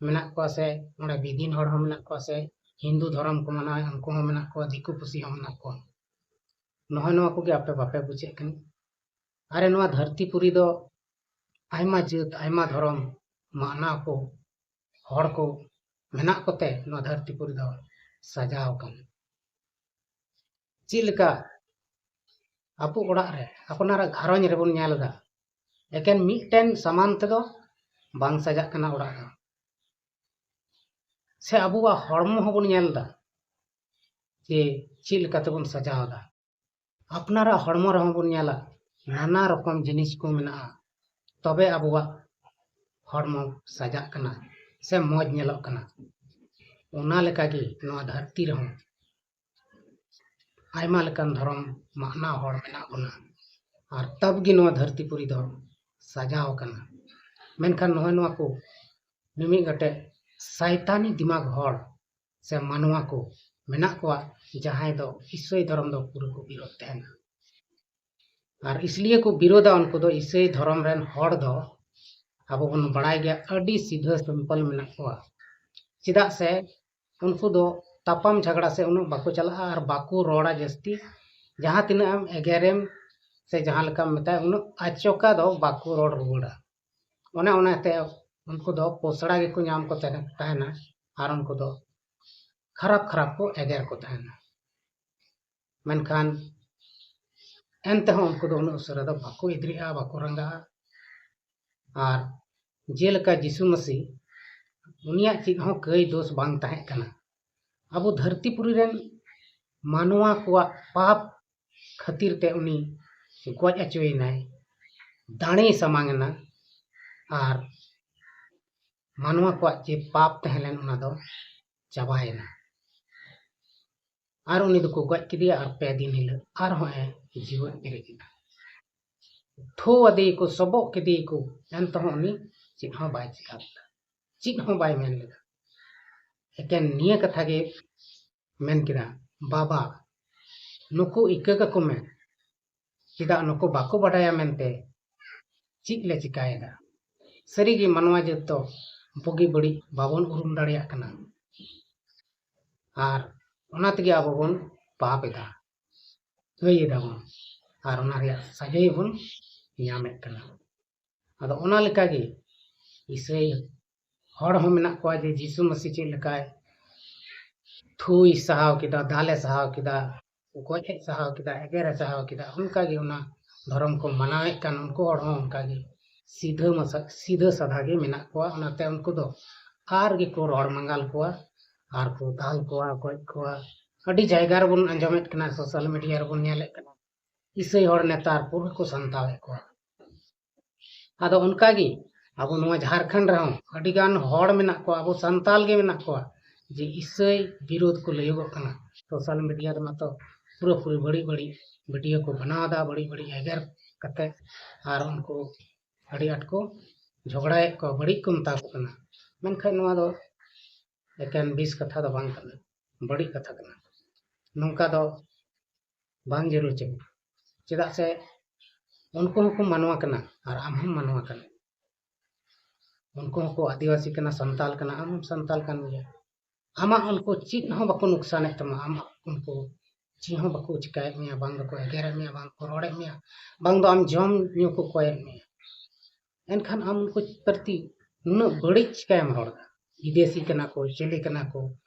ᱢᱮᱱᱟᱜ ᱠᱚᱣᱟ, ᱥᱮ ᱚᱸᱰᱮ ᱵᱤᱫᱤᱱ ᱦᱚᱲ ᱦᱚᱸ ᱢᱮᱱᱟᱜ ᱠᱚᱣᱟ, ᱥᱮ ᱦᱤᱱᱫᱩ ᱫᱷᱚᱨᱚᱢ ᱠᱚ ᱢᱟᱱᱟᱣᱟ ᱩᱱᱠᱩ ᱦᱚᱸ ᱢᱮᱱᱟᱜ ᱠᱚᱣᱟ, ᱫᱤᱠᱩ ᱯᱩᱥᱤ ᱦᱚᱸ ᱢᱮᱱᱟᱜ ᱠᱚᱣᱟ᱾ ᱱᱚᱜᱼᱚᱭ ᱱᱚᱣᱟ ᱠᱚᱜᱮ ᱟᱯᱮ ᱵᱟᱯᱮ ᱵᱩᱡᱮᱫ ᱠᱟᱱᱟ᱾ ᱟᱨᱮ, ᱱᱚᱣᱟ ᱫᱷᱟᱹᱨᱛᱤ ᱯᱩᱨᱤ ᱫᱚ ᱟᱭᱢᱟ ᱡᱟᱹᱛ, ᱟᱭᱢᱟ ᱫᱷᱚᱨᱚᱢ ᱢᱟᱱᱟᱣ ᱠᱚ ᱦᱚᱲ ᱠᱚ ᱢᱮᱱᱟᱜ ᱠᱚᱛᱮ ᱱᱚᱣᱟ ᱫᱷᱟᱹᱨᱛᱤ ᱯᱩᱨᱤ ᱫᱚ ᱥᱟᱡᱟᱣ ᱟᱠᱟᱱᱟ᱾ ᱪᱮᱫ ᱞᱮᱠᱟ ᱟᱵᱚ ᱚᱲᱟᱜ ᱨᱮ, ᱟᱯᱱᱟᱨᱟᱜ ᱜᱷᱟᱨᱚᱸᱡᱽ ᱨᱮᱵᱚᱱ ᱧᱮᱞ ᱮᱫᱟ, ᱮᱠᱮᱱ ᱢᱤᱫᱴᱮᱱ ᱥᱟᱢᱟᱱ ᱛᱮᱫᱚ ᱵᱟᱝ ᱥᱟᱡᱟᱜ ᱠᱟᱱᱟ ᱚᱲᱟᱜ ᱫᱚ᱾ ᱥᱮ ᱟᱵᱚᱣᱟᱜ ᱦᱚᱲᱢᱚ ᱦᱚᱸᱵᱚᱱ ᱧᱮᱞ ᱮᱫᱟ ᱡᱮ ᱪᱮᱫ ᱞᱮᱠᱟ ᱛᱮᱵᱚᱱ ᱥᱟᱡᱟᱣ ᱮᱫᱟ᱾ ᱟᱯᱱᱟᱨᱟᱜ ᱦᱚᱲᱢᱚ ᱨᱮᱦᱚᱸ ᱵᱚᱱ ᱧᱮᱞᱟ, ᱱᱟᱱᱟ ᱨᱚᱠᱚᱢ ᱡᱤᱱᱤᱥ ᱠᱚ ᱢᱮᱱᱟᱜᱼᱟ, ᱛᱚᱵᱮ ᱟᱵᱚᱣᱟᱜ ᱦᱚᱲᱢᱚ ᱥᱟᱡᱟᱜ ᱠᱟᱱᱟ ᱥᱮ ᱢᱚᱡᱽ ᱧᱮᱞᱚᱜ ᱠᱟᱱᱟ᱾ ᱚᱱᱟ ᱞᱮᱠᱟᱜᱮ ᱱᱚᱣᱟ ᱫᱷᱟᱹᱨᱛᱤ ᱨᱮᱦᱚᱸ ᱟᱭᱢᱟ ᱞᱮᱠᱟᱱ ᱫᱷᱚᱨᱚᱢ ᱢᱟᱱᱟᱣ ᱦᱚᱲ ᱢᱮᱱᱟᱜ ᱵᱚᱱᱟ, ᱟᱨ ᱛᱟᱵ ᱜᱮ ᱱᱚᱣᱟ ᱫᱷᱟᱹᱨᱛᱤ ᱯᱩᱨᱤ ᱫᱚ ᱥᱟᱡᱟᱣ ᱟᱠᱟᱱᱟ᱾ ᱢᱮᱱᱠᱷᱟᱱ ᱱᱚᱜᱼᱚᱭ ᱱᱚᱣᱟ ᱠᱚ ᱢᱤᱢᱤᱫ ᱜᱚᱴᱮᱡ ᱥᱟᱭᱛᱟᱱᱤ ᱫᱤᱢᱟᱜᱽ ᱦᱚᱲ ᱥᱮ ᱢᱟᱱᱣᱟ ᱠᱚ ᱢᱮᱱᱟᱜ ᱠᱚᱣᱟ, ᱡᱟᱦᱟᱸᱭ ᱫᱚ ᱤᱥᱟᱹᱭ ᱫᱷᱚᱨᱚᱢ ᱫᱚ ᱯᱩᱨᱟᱹ ᱠᱚ ᱵᱤᱨᱳᱫ ᱛᱟᱦᱮᱱᱟ᱾ ᱟᱨ ᱤᱥᱞᱤᱭᱮ ᱠᱚ ᱵᱤᱨᱳᱫᱟ, ᱩᱱᱠᱩ ᱫᱚ ᱤᱥᱟᱹᱭ ᱫᱷᱚᱨᱚᱢ ᱨᱮᱱ ᱦᱚᱲ ᱫᱚ ᱟᱵᱚ ᱵᱚᱱ ᱵᱟᱲᱟᱭ ᱜᱮᱭᱟ, ᱟᱹᱰᱤ ᱥᱤᱫᱷᱟᱹ ᱥᱤᱢᱯᱚᱞ ᱢᱮᱱᱟᱜ ᱠᱚᱣᱟ᱾ ᱪᱮᱫᱟᱜ ᱥᱮ ᱩᱱᱠᱩ ᱫᱚ ᱛᱟᱯᱟᱢ ᱡᱷᱟᱜᱽᱲᱟ ᱥᱮ ᱩᱱᱟᱹᱜ ᱵᱟᱠᱚ ᱪᱟᱞᱟᱜᱼᱟ ᱟᱨ ᱵᱟᱠᱚ ᱨᱚᱲᱟ ᱡᱟᱹᱥᱛᱤ᱾ ᱡᱟᱦᱟᱸ ᱛᱤᱱᱟᱹᱜ ᱮᱢ ᱮᱜᱮᱨᱮᱢ ᱥᱮ ᱡᱟᱦᱟᱸ ᱞᱮᱠᱟᱢ ᱢᱮᱛᱟᱭᱟ, ᱩᱱᱟᱹᱜ ᱟᱪᱚᱠᱟ ᱫᱚ ᱵᱟᱠᱚ ᱨᱚᱲ ᱨᱩᱣᱟᱹᱲᱟ᱾ ᱚᱱᱮ ᱚᱱᱟᱛᱮ ᱩᱱᱠᱩ ᱫᱚ ᱯᱚᱥᱲᱟ ᱜᱮᱠᱚ ᱧᱟᱢ ᱠᱚ ᱛᱟᱦᱮᱱᱟ, ᱛᱟᱦᱮᱱᱟ ᱟᱨ ᱩᱱᱠᱩ ᱫᱚ ᱠᱷᱟᱨᱟᱯ ᱠᱷᱟᱨᱟᱯ ᱠᱚ ᱮᱜᱮᱨ ᱠᱚ ᱛᱟᱦᱮᱱᱟ᱾ ᱢᱮᱱᱠᱷᱟᱱ ᱮᱱᱛᱮᱦᱚᱸ ᱩᱱᱠᱩ ᱫᱚ ᱩᱱᱟᱹᱜ ᱩᱥᱟᱹᱨᱟ ᱫᱚ ᱵᱟᱠᱚ ᱮᱫᱽᱨᱮᱜᱼᱟ, ᱵᱟᱠᱚ ᱨᱟᱸᱜᱟᱜᱼᱟ᱾ ᱟᱨ ᱡᱮᱞᱮᱠᱟ ᱡᱤᱥᱩ ᱢᱟᱹᱥᱤ, ᱩᱱᱤᱭᱟᱜ ᱪᱮᱫ ᱦᱚᱸ ᱠᱟᱹᱭ ᱫᱳᱥ ᱵᱟᱝ ᱛᱟᱦᱮᱸ ᱠᱟᱱᱟ᱾ ᱟᱵᱚ ᱫᱷᱟᱹᱨᱛᱤ ᱯᱩᱨᱤ ᱨᱮᱱ ᱢᱟᱱᱣᱟ ᱠᱚᱣᱟᱜ ᱯᱟᱯ ᱠᱷᱟᱹᱛᱤᱨ ᱛᱮ ᱩᱱᱤ ᱜᱚᱡ ᱦᱚᱪᱚᱭᱮᱱᱟᱭ, ᱫᱟᱲᱮᱭ ᱥᱟᱢᱟᱝ ᱮᱱᱟ, ᱟᱨ ᱢᱟᱱᱣᱟ ᱠᱚᱣᱟᱜ ᱡᱮ ᱯᱟᱯ ᱛᱟᱦᱮᱸ ᱞᱮᱱ, ᱚᱱᱟ ᱫᱚ ᱪᱟᱵᱟᱭᱮᱱᱟ᱾ ᱟᱨ ᱩᱱᱤ ᱫᱚᱠᱚ ᱜᱚᱡ ᱠᱮᱫᱮᱭᱟ, ᱟᱨ ᱯᱮ ᱫᱤᱱ ᱦᱤᱞᱳᱜ ᱟᱨᱦᱚᱸ ᱮ ᱡᱤᱣᱮᱫ ᱵᱮᱨᱮᱫ ᱮᱱᱟ᱾ ᱛᱷᱩ ᱟᱫᱮᱭᱟᱠᱚ, ᱥᱚᱵᱚᱜ ᱠᱮᱫᱮᱭᱟᱠᱚ, ᱮᱱᱛᱮᱦᱚᱸ ᱩᱱᱤ ᱪᱮᱫ ᱦᱚᱸ ᱵᱟᱭ ᱪᱮᱠᱟ ᱞᱮᱫᱟ, ᱪᱮᱫ ᱦᱚᱸ ᱵᱟᱭ ᱢᱮᱱ ᱞᱮᱫᱟ᱾ ᱮᱠᱮᱱ ᱱᱤᱭᱟᱹ ᱠᱟᱛᱷᱟ ᱜᱮ ᱢᱮᱱ ᱠᱮᱫᱟ, "ᱵᱟᱵᱟ, ᱱᱩᱠᱩ ᱤᱠᱟᱹ ᱠᱟᱠᱚ ᱢᱮ, ᱪᱮᱫᱟᱜ ᱱᱩᱠᱩ ᱵᱟᱠᱚ ᱵᱟᱰᱟᱭᱟ ᱢᱮᱱᱛᱮ ᱪᱮᱫ ᱞᱮ ᱪᱤᱠᱟᱭᱮᱫᱟ?" ᱥᱟᱹᱨᱤᱜᱮ ᱢᱟᱱᱣᱟ ᱡᱟᱹᱛ ᱫᱚ ᱵᱩᱜᱤ ᱵᱟᱹᱲᱤᱡ ᱵᱟᱵᱚᱱ ᱩᱨᱩᱢ ᱫᱟᱲᱮᱭᱟᱜ ᱠᱟᱱᱟ, ᱟᱨ ᱚᱱᱟ ᱛᱮᱜᱮ ᱟᱵᱚ ᱵᱚᱱ ᱯᱟᱯ ᱮᱫᱟ, ᱠᱟᱹᱭ ᱮᱫᱟ ᱵᱚᱱ, ᱟᱨ ᱚᱱᱟ ᱨᱮᱭᱟᱜ ᱥᱟᱡᱟᱭ ᱵᱚᱱ ᱧᱟᱢᱮᱫ ᱠᱟᱱᱟ᱾ ᱟᱫᱚ ᱚᱱᱟ ᱞᱮᱠᱟᱜᱮ ᱤᱥᱟᱹᱭ ᱦᱚᱲ ᱦᱚᱸ ᱢᱮᱱᱟᱜ ᱠᱚᱣᱟ ᱡᱮ ᱡᱤᱥᱩ ᱢᱟᱹᱥᱤ ᱪᱮᱫ ᱞᱮᱠᱟᱭ ᱛᱷᱩᱭ ᱥᱟᱦᱟᱣ ᱠᱮᱫᱟ, ᱫᱟᱞᱮ ᱥᱟᱦᱟᱣ ᱠᱮᱫᱟ, ᱜᱚᱡ ᱮ ᱥᱟᱦᱟᱣ ᱠᱮᱫᱟ, ᱮᱜᱮᱨᱮ ᱥᱟᱦᱟᱣ ᱠᱮᱫᱟ, ᱚᱱᱠᱟᱜᱮ ᱚᱱᱟ ᱫᱷᱚᱨᱚᱢ ᱠᱚ ᱢᱟᱱᱟᱣᱮᱫ ᱠᱟᱱ ᱩᱱᱠᱩ ᱦᱚᱲ ᱦᱚᱸ ᱚᱱᱠᱟᱜᱮ ᱥᱤᱫᱷᱟᱹ ᱢᱟᱥᱟ-, ᱥᱤᱫᱷᱟᱹ ᱥᱟᱫᱷᱟ ᱜᱮ ᱢᱮᱱᱟᱜ ᱠᱚᱣᱟ᱾ ᱚᱱᱟᱛᱮ ᱩᱱᱠᱩ ᱫᱚ ᱟᱨ ᱜᱮᱠᱚ ᱨᱚᱲ ᱢᱟᱸᱜᱟᱞ ᱠᱚᱣᱟ, ᱟᱨ ᱠᱚ ᱫᱟᱞ ᱠᱚᱣᱟ, ᱜᱚᱡ ᱠᱚᱣᱟ᱾ ᱟᱹᱰᱤ ᱡᱟᱭᱜᱟ ᱨᱮᱵᱚᱱ ᱟᱸᱡᱚᱢᱮᱫ ᱠᱟᱱᱟ, social media ᱨᱮᱵᱚᱱ ᱧᱮᱞᱮᱫ ᱠᱟᱱᱟ, ᱤᱥᱟᱹᱭ ᱦᱚᱲ ᱱᱮᱛᱟᱨ ᱯᱩᱨᱟᱹ ᱠᱚ ᱥᱟᱱᱛᱟᱣᱮᱫ ᱠᱚᱣᱟ᱾ ᱟᱫᱚ ᱚᱱᱠᱟᱜᱮ ᱟᱵᱚ ᱱᱚᱣᱟ ᱡᱷᱟᱲᱠᱷᱚᱸᱰ ᱨᱮᱦᱚᱸ ᱟᱹᱰᱤᱜᱟᱱ ᱦᱚᱲ ᱢᱮᱱᱟᱜ ᱠᱚᱣᱟ, ᱟᱵᱚ ᱥᱟᱱᱛᱟᱞ ᱜᱮ ᱢᱮᱱᱟᱜ ᱠᱚᱣᱟ, ᱡᱮ ᱤᱥᱟᱹᱭ ᱵᱤᱨᱳᱫᱷ ᱠᱚ ᱞᱟᱹᱭᱚᱜᱚᱜ ᱠᱟᱱᱟ᱾ Social media ᱨᱮ ᱢᱟᱛᱚ ᱯᱩᱨᱟᱹᱯᱩᱨᱤ ᱵᱟᱹᱲᱤᱡ ᱵᱟᱹᱲᱤᱡ video ᱠᱚ ᱵᱮᱱᱟᱣ ᱮᱫᱟ, ᱵᱟᱹᱲᱤᱡ ᱵᱟᱹᱲᱤᱡ ᱮᱜᱮᱨ ᱠᱟᱛᱮ, ᱟᱨ ᱩᱱᱠᱩ ᱟᱹᱰᱤ ᱟᱸᱴ ᱠᱚ ᱡᱷᱚᱜᱽᱲᱟᱭᱮᱫ ᱠᱚᱣᱟ, ᱵᱟᱹᱲᱤᱡ ᱠᱚ ᱢᱮᱛᱟ ᱠᱚ ᱠᱟᱱᱟ᱾ ᱢᱮᱱᱠᱷᱟᱱ ᱱᱚᱣᱟ ᱫᱚ ᱮᱠᱮᱱ ᱵᱮᱥ ᱠᱟᱛᱷᱟ ᱫᱚ ᱵᱟᱝ ᱠᱟᱱᱟ, ᱵᱟᱹᱲᱤᱡ ᱠᱟᱛᱷᱟ ᱠᱟᱱᱟ᱾ ᱱᱚᱝᱠᱟ ᱫᱚ ᱵᱟᱝ ᱡᱟᱹᱨᱩᱲ ᱪᱮ᱾ ᱪᱮᱫᱟᱜ ᱥᱮ ᱩᱱᱠᱩ ᱦᱚᱸᱠᱚ ᱢᱟᱱᱣᱟ ᱠᱟᱱᱟ ᱟᱨ ᱟᱢ ᱦᱚᱸᱢ ᱢᱟᱱᱣᱟ ᱠᱟᱱᱟ᱾ ᱩᱱᱠᱩ ᱦᱚᱸᱠᱚ ᱟᱹᱫᱤᱵᱟᱹᱥᱤ ᱠᱟᱱᱟ, ᱥᱟᱱᱛᱟᱞ ᱠᱟᱱᱟ, ᱟᱢ ᱦᱚᱸᱢ ᱥᱟᱱᱛᱟᱞ ᱠᱟᱱ ᱜᱮᱭᱟ᱾ ᱟᱢᱟᱜ ᱩᱱᱠᱩ ᱪᱮᱫ ᱦᱚᱸ ᱵᱟᱠᱚ ᱱᱩᱠᱥᱟᱱᱮᱫ ᱛᱟᱢᱟ, ᱟᱢᱟᱜ ᱩᱱᱠᱩ ᱪᱮᱫ ᱦᱚᱸ ᱵᱟᱠᱚ ᱪᱤᱠᱟᱭᱮᱫ ᱢᱮᱭᱟ, ᱵᱟᱝ ᱫᱚᱠᱚ ᱮᱜᱮᱨᱮᱫ ᱢᱮᱭᱟ, ᱵᱟᱝ ᱠᱚ ᱨᱚᱲᱮᱫ ᱢᱮᱭᱟ, ᱵᱟᱝ ᱫᱚ ᱟᱢ ᱡᱚᱢ ᱧᱩ ᱠᱚ ᱠᱚᱭᱮᱫ ᱢᱮᱭᱟ᱾ ᱮᱱᱠᱷᱟᱱ ᱟᱢ ᱩᱱᱠᱩ ᱯᱨᱚᱛᱤ ᱱᱩᱱᱟᱹᱜ ᱵᱟᱹᱲᱤᱡ ᱪᱤᱠᱟᱭᱮᱢ ᱨᱚᱲ ᱮᱫᱟ? ᱵᱤᱫᱮᱥᱤ ᱠᱟᱱᱟ ᱠᱚ, ᱪᱤᱞᱤ ᱠᱟᱱᱟ ᱠᱚ,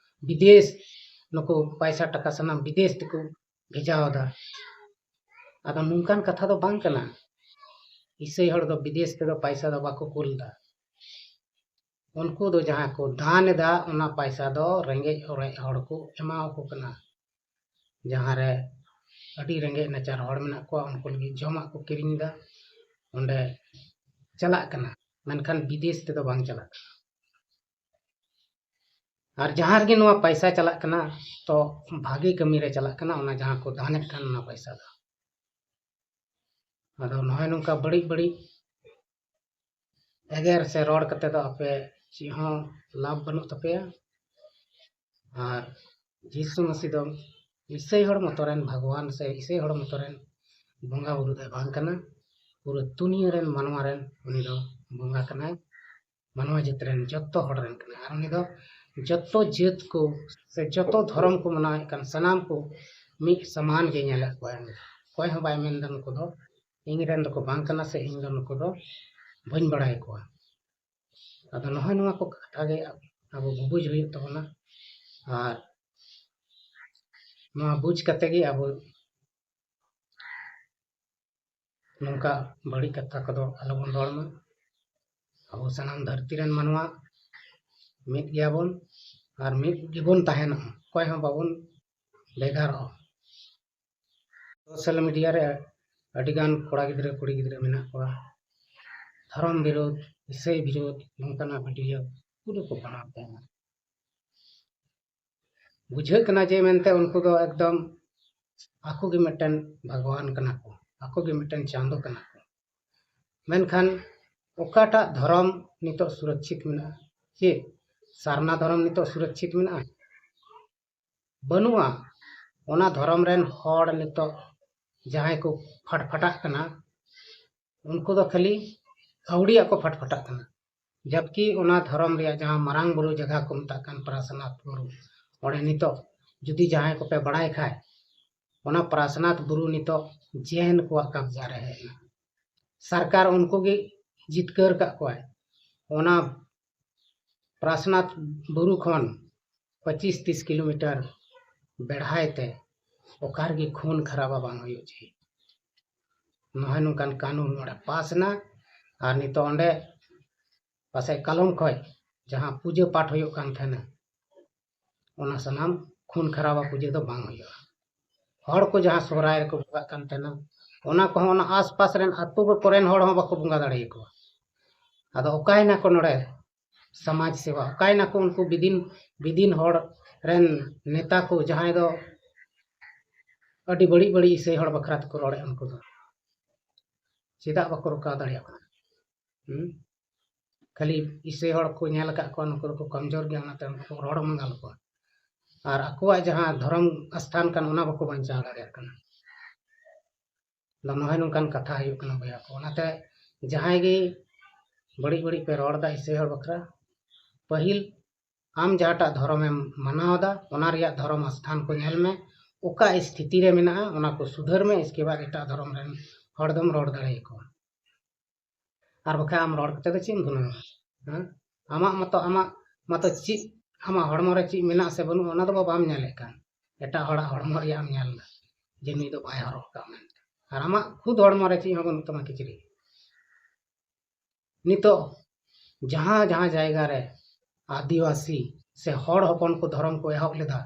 ᱵᱤᱫᱮᱥ, ᱱᱩᱠᱩ ᱯᱟᱭᱥᱟ ᱴᱟᱠᱟ ᱥᱟᱱᱟᱢ ᱵᱤᱫᱮᱥ ᱛᱮᱠᱚ ᱵᱷᱮᱡᱟᱣ ᱮᱫᱟ᱾ ᱟᱫᱚ ᱱᱚᱝᱠᱟᱱ ᱠᱟᱛᱷᱟ ᱫᱚ ᱵᱟᱝ ᱠᱟᱱᱟ᱾ ᱤᱥᱟᱹᱭ ᱦᱚᱲ ᱫᱚ ᱵᱤᱫᱮᱥ ᱛᱮᱫᱚ ᱯᱟᱭᱥᱟ ᱫᱚ ᱵᱟᱠᱚ ᱠᱩᱞ ᱮᱫᱟ᱾ ᱩᱱᱠᱩ ᱫᱚ ᱡᱟᱦᱟᱸ ᱠᱚ ᱫᱟᱱ ᱮᱫᱟ, ᱚᱱᱟ ᱯᱟᱭᱥᱟ ᱫᱚ ᱨᱮᱸᱜᱮᱡ ᱚᱨᱮᱡ ᱦᱚᱲ ᱠᱚ ᱮᱢᱟ ᱟᱠᱚ ᱠᱟᱱᱟ᱾ ᱡᱟᱦᱟᱸ ᱨᱮ ᱟᱹᱰᱤ ᱨᱮᱸᱜᱮᱡ ᱱᱟᱪᱟᱨ ᱦᱚᱲ ᱢᱮᱱᱟᱜ ᱠᱚᱣᱟ, ᱩᱱᱠᱩ ᱞᱟᱹᱜᱤᱫ ᱡᱚᱢᱟᱜ ᱠᱚ ᱠᱤᱨᱤᱧ ᱮᱫᱟ, ᱚᱸᱰᱮ ᱪᱟᱞᱟᱜ ᱠᱟᱱᱟ᱾ ᱢᱮᱱᱠᱷᱟᱱ ᱵᱤᱫᱮᱥ ᱛᱮᱫᱚ ᱵᱟᱝ ᱪᱟᱞᱟᱜ ᱠᱟᱱᱟ᱾ ᱟᱨ ᱡᱟᱦᱟᱸ ᱨᱮᱜᱮ ᱱᱚᱣᱟ ᱯᱟᱭᱥᱟ ᱪᱟᱞᱟᱜ ᱠᱟᱱᱟ, ᱛᱚ ᱵᱷᱟᱜᱮ ᱠᱟᱹᱢᱤ ᱨᱮ ᱪᱟᱞᱟᱜ ᱠᱟᱱᱟ, ᱚᱱᱟ ᱡᱟᱦᱟᱸ ᱠᱚ ᱫᱟᱱᱮᱫ ᱠᱟᱱ ᱚᱱᱟ ᱯᱟᱭᱥᱟ ᱫᱚ᱾ ᱟᱫᱚ ᱱᱚᱜᱼᱚᱭ ᱱᱚᱝᱠᱟ ᱵᱟᱹᱲᱤᱡ ᱵᱟᱹᱲᱤᱡ ᱮᱜᱮᱨ ᱥᱮ ᱨᱚᱲ ᱠᱟᱛᱮ ᱫᱚ ᱟᱯᱮ ᱪᱮᱫ ᱦᱚᱸ ᱞᱟᱵᱷ ᱵᱟᱹᱱᱩᱜ ᱛᱟᱯᱮᱭᱟ᱾ ᱟᱨ ᱡᱤᱥᱩ ᱢᱟᱹᱥᱤ ᱫᱚ ᱤᱥᱟᱹᱭ ᱦᱚᱲ ᱢᱚᱛᱚ ᱨᱮᱱ ᱵᱷᱟᱜᱽᱣᱟᱱ ᱥᱮ ᱤᱥᱟᱹᱭ ᱦᱚᱲ ᱢᱚᱛᱚ ᱨᱮᱱ ᱵᱚᱸᱜᱟ ᱵᱩᱨᱩ ᱫᱚᱭ ᱵᱟᱝ ᱠᱟᱱᱟ᱾ ᱯᱩᱨᱟᱹ ᱫᱩᱱᱤᱭᱟᱹ ᱨᱮᱱ ᱢᱟᱱᱣᱟ ᱨᱮᱱ ᱩᱱᱤ ᱫᱚ ᱵᱚᱸᱜᱟ ᱠᱟᱱᱟᱭ᱾ ᱢᱟᱱᱣᱟ ᱡᱟᱹᱛ ᱨᱮᱱ ᱡᱚᱛᱚ ᱦᱚᱲ ᱨᱮᱱ ᱠᱟᱱᱟᱭ᱾ ᱟᱨ ᱩᱱᱤ ᱫᱚ ᱡᱚᱛᱚ ᱡᱟᱹᱛ ᱠᱚ ᱥᱮ ᱡᱚᱛᱚ ᱫᱷᱚᱨᱚᱢ ᱠᱚ ᱢᱟᱱᱟᱣᱮᱫ ᱠᱟᱱ ᱥᱟᱱᱟᱢ ᱠᱚ ᱢᱤᱫ ᱥᱚᱢᱟᱱ ᱜᱮ ᱧᱮᱞᱮᱫ ᱠᱚᱣᱟᱭ᱾ ᱚᱠᱚᱭ ᱦᱚᱸ ᱵᱟᱭ ᱢᱮᱱᱫᱟ ᱱᱩᱠᱩ ᱫᱚ ᱤᱧ ᱨᱮᱱ ᱫᱚᱠᱚ ᱵᱟᱝ ᱠᱟᱱᱟ ᱥᱮ ᱤᱧ ᱫᱚ ᱱᱩᱠᱩ ᱫᱚ ᱵᱟᱹᱧ ᱵᱟᱲᱟᱭ ᱠᱚᱣᱟ᱾ ᱟᱫᱚ ᱱᱚᱜᱼᱚᱭ ᱱᱚᱣᱟ ᱠᱚ ᱠᱟᱛᱷᱟ ᱜᱮ ᱟᱵᱚ ᱵᱩᱵᱩᱡ ᱦᱩᱭᱩᱜ ᱛᱟᱵᱚᱱᱟ᱾ ᱟᱨ ᱱᱚᱣᱟ ᱵᱩᱡᱽ ᱠᱟᱛᱮ ᱜᱮ ᱟᱵᱚ ᱱᱚᱝᱠᱟ ᱵᱟᱹᱲᱤᱡ ᱠᱟᱛᱷᱟ ᱠᱚᱫᱚ ᱟᱞᱚᱵᱚᱱ ᱨᱚᱲ ᱢᱟ᱾ ᱟᱵᱚ ᱥᱟᱱᱟᱢ ᱫᱷᱟᱹᱨᱛᱤ ᱨᱮᱱ ᱢᱟᱱᱣᱟ ᱢᱤᱫ ᱜᱮᱭᱟᱵᱚᱱ ᱟᱨ ᱢᱤᱫ ᱜᱮᱵᱚᱱ ᱛᱟᱦᱮᱱᱟ, ᱚᱠᱚᱭ ᱦᱚᱸ ᱵᱟᱵᱚᱱ ᱵᱷᱮᱜᱟᱨᱚᱜᱼᱟ᱾ ᱥᱳᱥᱟᱞ ᱢᱤᱰᱤᱭᱟ ᱨᱮ ᱟᱹᱰᱤᱜᱟᱱ ᱠᱚᱲᱟ ᱜᱤᱫᱽᱨᱟᱹ ᱠᱩᱲᱤ ᱜᱤᱫᱽᱨᱟᱹ ᱢᱮᱱᱟᱜ ᱠᱚᱣᱟ, ᱫᱷᱚᱨᱚᱢ ᱵᱤᱨᱳᱫᱷ, ᱤᱥᱟᱹᱭ ᱵᱤᱨᱳᱫᱷ, ᱱᱚᱝᱠᱟᱱᱟᱜ ᱵᱷᱤᱰᱤᱭᱳ ᱯᱩᱨᱟᱹ ᱠᱚ ᱵᱮᱱᱟᱣ ᱛᱟᱦᱮᱱᱟ᱾ ᱵᱩᱡᱷᱟᱹᱜ ᱠᱟᱱᱟ ᱡᱮ ᱢᱮᱱᱛᱮ ᱩᱱᱠᱩ ᱫᱚ ᱮᱠᱫᱚᱢ ᱟᱠᱚ ᱜᱮ ᱢᱤᱫᱴᱮᱱ ᱵᱷᱟᱜᱽᱣᱟᱱ ᱠᱟᱱᱟ ᱠᱚ, ᱟᱠᱚ ᱜᱮ ᱢᱤᱫᱴᱮᱱ ᱪᱟᱸᱫᱚ ᱠᱟᱱᱟ ᱠᱚ᱾ ᱢᱮᱱᱠᱷᱟᱱ ᱚᱠᱟᱴᱟᱜ ᱫᱷᱚᱨᱚᱢ ᱱᱤᱛᱚᱜ ᱥᱩᱨᱚᱠᱪᱷᱤᱛ ᱢᱮᱱᱟᱜᱼᱟ? ᱪᱮᱫ ᱥᱟᱨᱱᱟ ᱫᱷᱚᱨᱚᱢ ᱱᱤᱛᱚᱜ ᱥᱩᱨᱚᱠᱪᱷᱤᱛ ᱢᱮᱱᱟᱜᱼᱟ? ᱵᱟᱹᱱᱩᱜᱼᱟ᱾ ᱚᱱᱟ ᱫᱷᱚᱨᱚᱢ ᱨᱮᱱ ᱦᱚᱲ ᱱᱤᱛᱚᱜ ᱡᱟᱦᱟᱸᱭ ᱠᱚ ᱯᱷᱟᱴᱯᱷᱟᱴᱟᱜ ᱠᱟᱱᱟ, ᱩᱱᱠᱩ ᱫᱚ ᱠᱷᱟᱹᱞᱤ ᱟᱹᱣᱲᱤᱭᱟᱜ ᱠᱚ ᱯᱷᱟᱴᱯᱷᱟᱴᱟᱜ ᱠᱟᱱᱟ᱾ ᱡᱟᱵᱠᱤ ᱚᱱᱟ ᱫᱷᱚᱨᱚᱢ ᱨᱮᱭᱟᱜ ᱡᱟᱦᱟᱸ ᱢᱟᱨᱟᱝ ᱵᱩᱨᱩ ᱡᱟᱭᱜᱟ ᱠᱚ ᱢᱮᱛᱟᱜ ᱠᱟᱱ ᱯᱟᱨᱟᱥᱱᱟᱛᱷ ᱵᱩᱨᱩ, ᱚᱸᱰᱮ ᱱᱤᱛᱚᱜ ᱡᱩᱫᱤ ᱡᱟᱦᱟᱸᱭ ᱠᱚᱯᱮ ᱵᱟᱲᱟᱭ ᱠᱷᱟᱡ, ᱚᱱᱟ ᱯᱟᱨᱟᱥᱱᱟᱛᱷ ᱵᱩᱨᱩ ᱱᱤᱛᱚᱜ ᱡᱮᱱ ᱠᱚᱣᱟᱜ ᱠᱟᱵᱽᱡᱟ ᱨᱮ ᱦᱮᱡ ᱮᱱᱟ᱾ ᱥᱚᱨᱠᱟᱨ ᱩᱱᱠᱩ ᱜᱮ ᱡᱤᱛᱠᱟᱹᱨ ᱠᱟᱜ ᱠᱚᱣᱟᱭ᱾ ᱚᱱᱟ ᱯᱟᱨᱟᱥᱱᱟᱛᱷ ᱵᱩᱨᱩ ᱠᱷᱚᱱ ᱯᱚᱸᱪᱤᱥ ᱛᱤᱥ ᱠᱤᱞᱳᱢᱤᱴᱟᱨ ᱵᱮᱲᱦᱟᱭ ᱛᱮ ᱚᱠᱟ ᱨᱮᱜᱮ ᱠᱷᱩᱱ ᱠᱷᱟᱨᱟᱵᱟ ᱵᱟᱝ ᱦᱩᱭᱩᱜ ᱪᱟᱹᱦᱤ᱾ ᱱᱚᱜᱼᱚᱭ ᱱᱚᱝᱠᱟᱱ ᱠᱟᱹᱱᱩᱱ ᱱᱚᱰᱮ ᱯᱟᱥ ᱮᱱᱟ᱾ ᱟᱨ ᱱᱤᱛᱚᱜ ᱚᱸᱰᱮ ᱯᱟᱥᱮᱡ ᱠᱟᱞᱚᱢ ᱠᱷᱚᱡ ᱡᱟᱦᱟᱸ ᱯᱩᱡᱟᱹ ᱯᱟᱴ ᱦᱩᱭᱩᱜ ᱠᱟᱱ ᱛᱟᱦᱮᱱᱟ, ᱚᱱᱟ ᱥᱟᱱᱟᱢ ᱠᱷᱩᱱ ᱠᱷᱟᱨᱟᱣᱟ ᱯᱩᱡᱟᱹ ᱫᱚ ᱵᱟᱝ ᱦᱩᱭᱩᱜᱼᱟ᱾ ᱦᱚᱲ ᱠᱚ ᱡᱟᱦᱟᱸ ᱥᱚᱦᱨᱟᱭ ᱨᱮᱠᱚ ᱵᱚᱸᱜᱟᱜ ᱠᱟᱱ ᱛᱟᱦᱮᱱᱟ, ᱚᱱᱟ ᱠᱚᱦᱚᱸ ᱚᱱᱟ ᱟᱥᱯᱟᱥ ᱨᱮᱱ ᱟᱹᱛᱩ ᱠᱚᱨᱮᱱ ᱦᱚᱲ ᱦᱚᱸ ᱵᱟᱠᱚ ᱵᱚᱸᱜᱟ ᱫᱟᱲᱮᱭᱟᱠᱚᱣᱟ᱾ ᱟᱫᱚ ᱚᱠᱟᱭᱮᱱᱟ ᱠᱚ ᱱᱚᱰᱮ ᱥᱚᱢᱟᱡᱽ ᱥᱮᱵᱟ? ᱚᱠᱟᱭᱮᱱᱟ ᱠᱚ ᱩᱱᱠᱩ ᱵᱤᱫᱤᱱ, ᱵᱤᱫᱤᱱ ᱦᱚᱲ ᱨᱮᱱ ᱱᱮᱛᱟ ᱠᱚ, ᱡᱟᱦᱟᱸᱭ ᱫᱚ ᱟᱹᱰᱤ ᱵᱟᱹᱲᱤᱡ ᱵᱟᱹᱲᱤᱡ ᱤᱥᱟᱹᱭ ᱦᱚᱲ ᱵᱟᱠᱷᱨᱟ ᱛᱮᱠᱚ ᱨᱚᱲᱮᱫ? ᱩᱱᱠᱩ ᱫᱚ ᱪᱮᱫᱟᱜ ᱵᱟᱠᱚ ᱨᱚᱲ ᱫᱟᱲᱮᱭᱟᱜ ᱠᱟᱱᱟ? ᱦᱩᱸ? ᱠᱷᱟᱹᱞᱤ ᱤᱥᱟᱹᱭ ᱦᱚᱲ ᱠᱚ ᱧᱮᱞ ᱟᱠᱟᱫ ᱠᱚᱣᱟ, ᱱᱩᱠᱩ ᱫᱚᱠᱚ ᱠᱚᱢᱡᱳᱨ ᱜᱮᱭᱟ, ᱚᱱᱟᱛᱮ ᱩᱱᱠᱩ ᱠᱚ ᱨᱚᱲ ᱢᱟᱸᱜᱟᱞ ᱠᱚᱣᱟ᱾ ᱟᱨ ᱟᱠᱚᱣᱟᱜ ᱡᱟᱦᱟᱸ ᱫᱷᱚᱨᱚᱢ ᱟᱥᱛᱷᱟᱱ ᱠᱟᱱ, ᱚᱱᱟ ᱵᱟᱠᱚ ᱵᱟᱧᱪᱟᱣ ᱫᱟᱲᱮᱭᱟᱜ ᱠᱟᱱᱟ᱾ ᱟᱫᱚ ᱱᱚᱜᱼᱚᱭ ᱱᱚᱝᱠᱟᱱ ᱠᱟᱛᱷᱟ ᱦᱩᱭᱩᱜ ᱠᱟᱱᱟ ᱵᱚᱭᱦᱟ ᱠᱚ᱾ ᱚᱱᱟᱛᱮ ᱡᱟᱦᱟᱸᱭ ᱜᱮ ᱵᱟᱹᱲᱤᱡ ᱵᱟᱹᱲᱤᱡ ᱯᱮ ᱨᱚᱲ ᱮᱫᱟ ᱤᱥᱟᱹᱭ ᱦᱚᱲ ᱵᱟᱠᱷᱨᱟ, ᱯᱟᱹᱦᱤᱞ ᱟᱢ ᱡᱟᱦᱟᱸᱴᱟᱜ ᱫᱷᱚᱨᱚᱢᱮᱢ ᱢᱟᱱᱟᱣ ᱮᱫᱟ, ᱚᱱᱟ ᱨᱮᱭᱟᱜ ᱫᱷᱚᱨᱚᱢ ᱟᱥᱛᱷᱟᱱ ᱠᱚ ᱧᱮᱞ ᱢᱮ, ᱚᱠᱟ ᱥᱛᱷᱤᱛᱤ ᱨᱮ ᱢᱮᱱᱟᱜᱼᱟ, ᱚᱱᱟ ᱠᱚ ᱥᱩᱫᱷᱟᱹᱨ ᱢᱮ᱾ ᱤᱥᱠᱮ ᱵᱟᱫ ᱮᱴᱟᱜ ᱫᱷᱚᱨᱚᱢ ᱨᱮᱱ ᱦᱚᱲ ᱫᱚᱢ ᱨᱚᱲ ᱫᱟᱲᱮᱭᱟᱠᱚᱣᱟ᱾ ᱟᱨ ᱵᱟᱠᱷᱟᱡ ᱟᱢ ᱨᱚᱲ ᱠᱟᱛᱮ ᱫᱚ ᱪᱮᱫ ᱮᱢ ᱜᱩᱱᱟᱹᱣᱟ? ᱦᱮᱸ? ᱟᱢᱟᱜ ᱢᱚᱛᱚ, ᱟᱢᱟᱜ ᱢᱚᱛᱚ ᱪᱮᱫ, ᱟᱢᱟᱜ ᱦᱚᱲᱢᱚ ᱨᱮ ᱪᱮᱫ ᱢᱮᱱᱟᱜ ᱥᱮ ᱵᱟᱹᱱᱩᱜᱼᱟ, ᱚᱱᱟ ᱫᱚ ᱵᱟᱢ ᱧᱮᱞᱮᱫ ᱠᱟᱱ᱾ ᱮᱴᱟᱜ ᱦᱚᱲᱟᱜ ᱦᱚᱲᱢᱚ ᱨᱮᱭᱟᱜ ᱮᱢ ᱧᱮᱞ ᱮᱫᱟ, ᱡᱮ ᱱᱩᱭ ᱫᱚ ᱵᱟᱭ ᱦᱚᱨᱚᱜ ᱟᱠᱟᱫ ᱢᱮᱱᱛᱮ, ᱟᱨ ᱟᱢᱟᱜ ᱠᱷᱩᱫ ᱦᱚᱲᱢᱚ ᱨᱮ ᱪᱮᱫ ᱦᱚᱸ ᱵᱟᱹᱱᱩᱜ ᱛᱟᱢᱟ ᱠᱤᱪᱨᱤᱡ᱾ ᱱᱤᱛᱚᱜ ᱡᱟᱦᱟᱸ ᱡᱟᱦᱟᱸ ᱡᱟᱭᱜᱟ ᱨᱮ ᱟᱹᱫᱤᱵᱟᱹᱥᱤ ᱥᱮ ᱦᱚᱲ ᱦᱚᱯᱚᱱ ᱠᱚ ᱫᱷᱚᱨᱚᱢ ᱠᱚ ᱮᱦᱚᱵ ᱞᱮᱫᱟ,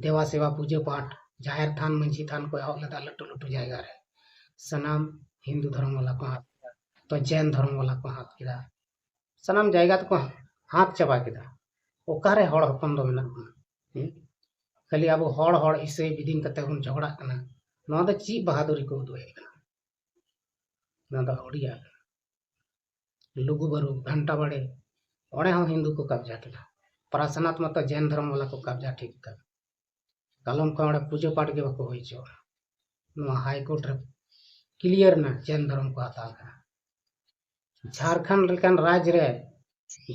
ᱫᱮᱵᱟ ᱥᱮᱵᱟ, ᱯᱩᱡᱟᱹ ᱯᱟᱴ, ᱡᱟᱦᱮᱨ ᱛᱷᱟᱱ, ᱢᱟᱹᱡᱷᱤ ᱛᱷᱟᱱ ᱠᱚ ᱮᱦᱚᱵ ᱞᱮᱫᱟ ᱞᱟᱹᱴᱩ ᱞᱟᱹᱴᱩ ᱡᱟᱭᱜᱟ ᱨᱮ, ᱥᱟᱱᱟᱢ ᱦᱤᱱᱫᱩ ᱫᱷᱚᱨᱚᱢ ᱵᱟᱞᱟ ᱠᱚ ᱦᱟᱛ ᱠᱮᱫᱟ, ᱛᱚ ᱡᱮᱱ ᱫᱷᱚᱨᱚᱢ ᱵᱟᱞᱟ ᱠᱚ ᱦᱟᱛ ᱠᱮᱫᱟ, ᱥᱟᱱᱟᱢ ᱡᱟᱭᱜᱟ ᱛᱮᱠᱚ ᱦᱟᱛ ᱪᱟᱵᱟ ᱠᱮᱫᱟ᱾ ᱚᱠᱟᱨᱮ ᱦᱚᱲ ᱦᱚᱯᱚᱱ ᱫᱚ ᱢᱮᱱᱟᱜ ᱵᱚᱱᱟ? ᱦᱩᱸ? ᱠᱷᱟᱹᱞᱤ ᱟᱵᱚ ᱦᱚᱲ ᱦᱚᱲ ᱤᱥᱟᱹᱭ ᱵᱤᱫᱤᱱ ᱠᱟᱛᱮ ᱵᱚᱱ ᱡᱷᱚᱜᱽᱲᱟᱜ ᱠᱟᱱᱟ᱾ ᱱᱚᱣᱟ ᱫᱚ ᱪᱮᱫ ᱵᱟᱦᱟᱫᱩᱨᱤ ᱠᱚ ᱩᱫᱩᱜ ᱮᱫ ᱠᱟᱱᱟ? ᱱᱚᱣᱟ ᱫᱚ ᱟᱹᱣᱲᱤᱭᱟᱜ ᱠᱟᱱᱟ᱾ ᱞᱩᱜᱩ ᱵᱟᱹᱨᱩ, ᱜᱷᱟᱱᱴᱟ ᱵᱟᱲᱮ, ᱚᱸᱰᱮ ᱦᱚᱸ ᱦᱤᱱᱫᱩ ᱠᱚ ᱠᱟᱵᱡᱟ ᱠᱮᱫᱟ᱾ ᱯᱟᱨᱟᱥᱱᱟᱛᱷ ᱢᱟᱛᱚ ᱡᱮᱱ ᱫᱷᱚᱨᱚᱢ ᱵᱟᱞᱟ ᱠᱚ ᱠᱟᱵᱡᱟ ᱴᱷᱤᱠ ᱠᱟᱫᱟ᱾ ᱠᱟᱞᱚᱢ ᱠᱷᱚᱱ ᱚᱸᱰᱮ ᱯᱩᱡᱟᱹ ᱯᱟᱴ ᱜᱮ ᱵᱟᱠᱚ ᱦᱩᱭ ᱦᱚᱪᱚᱣᱟᱜᱼᱟ᱾ ᱱᱚᱣᱟ ᱦᱟᱭ ᱠᱳᱨᱴ ᱨᱮ ᱠᱞᱤᱭᱟᱨ ᱮᱱᱟ, ᱡᱮᱱ ᱫᱷᱚᱨᱚᱢ ᱠᱚ ᱦᱟᱛᱟᱣ ᱠᱟᱱᱟ᱾ ᱡᱷᱟᱲᱠᱷᱚᱸᱰ ᱞᱮᱠᱟᱱ ᱨᱟᱡᱽ ᱨᱮ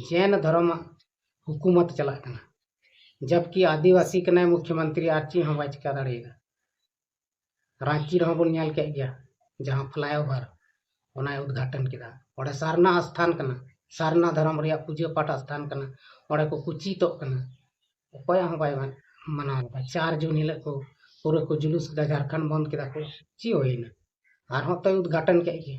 ᱡᱮᱱ ᱫᱷᱚᱨᱚᱢ ᱦᱩᱠᱩᱢᱚᱛ ᱪᱟᱞᱟᱜ ᱠᱟᱱᱟ, ᱡᱚᱵᱠᱤ ᱟᱹᱫᱤᱵᱟᱹᱥᱤ ᱠᱟᱱᱟᱭ ᱢᱩᱠᱷᱭᱚᱢᱚᱱᱛᱨᱤ, ᱟᱨ ᱪᱮᱫ ᱦᱚᱸ ᱵᱟᱭ ᱪᱤᱠᱟ ᱫᱟᱲᱮᱭᱟᱫᱟ᱾ ᱨᱟᱸᱪᱤ ᱨᱮᱦᱚᱸ ᱵᱚᱱ ᱧᱮᱞ ᱠᱮᱫ ᱜᱮᱭᱟ, ᱡᱟᱦᱟᱸ ᱯᱷᱞᱟᱭᱳᱵᱷᱟᱨ ᱚᱱᱟᱭ ᱩᱫᱽᱜᱷᱟᱴᱚᱱ ᱠᱮᱫᱟ, ᱚᱸᱰᱮ ᱥᱟᱨᱱᱟ ᱟᱥᱛᱷᱟᱱ ᱠᱟᱱᱟ, ᱥᱟᱨᱱᱟ ᱫᱷᱚᱨᱚᱢ ᱨᱮᱭᱟᱜ ᱯᱩᱡᱟᱹ ᱯᱟᱴ ᱟᱥᱛᱷᱟᱱ ᱠᱟᱱᱟ, ᱚᱸᱰᱮ ᱠᱚ ᱠᱩᱪᱤᱛᱚᱜ ᱠᱟᱱᱟ, ᱚᱠᱚᱭᱟᱜ ᱦᱚᱸ ᱵᱟᱭ ᱢᱟᱱ-, ᱢᱟᱱᱟᱣ ᱞᱮᱫᱟ᱾ ᱪᱟᱨ ᱡᱩᱱ ᱦᱤᱞᱳᱜ ᱠᱚ ᱯᱩᱨᱟᱹ ᱠᱚ ᱡᱩᱞᱩᱥ ᱠᱮᱫᱟ, ᱡᱷᱟᱲᱠᱷᱚᱸᱰ ᱵᱚᱱᱫ ᱠᱮᱫᱟ ᱠᱚ, ᱪᱮᱫ ᱦᱩᱭᱱᱟ? ᱟᱨᱦᱚᱸ ᱛᱚᱭ ᱩᱫᱽᱜᱷᱟᱴᱚᱱ ᱠᱮᱫ ᱜᱮ᱾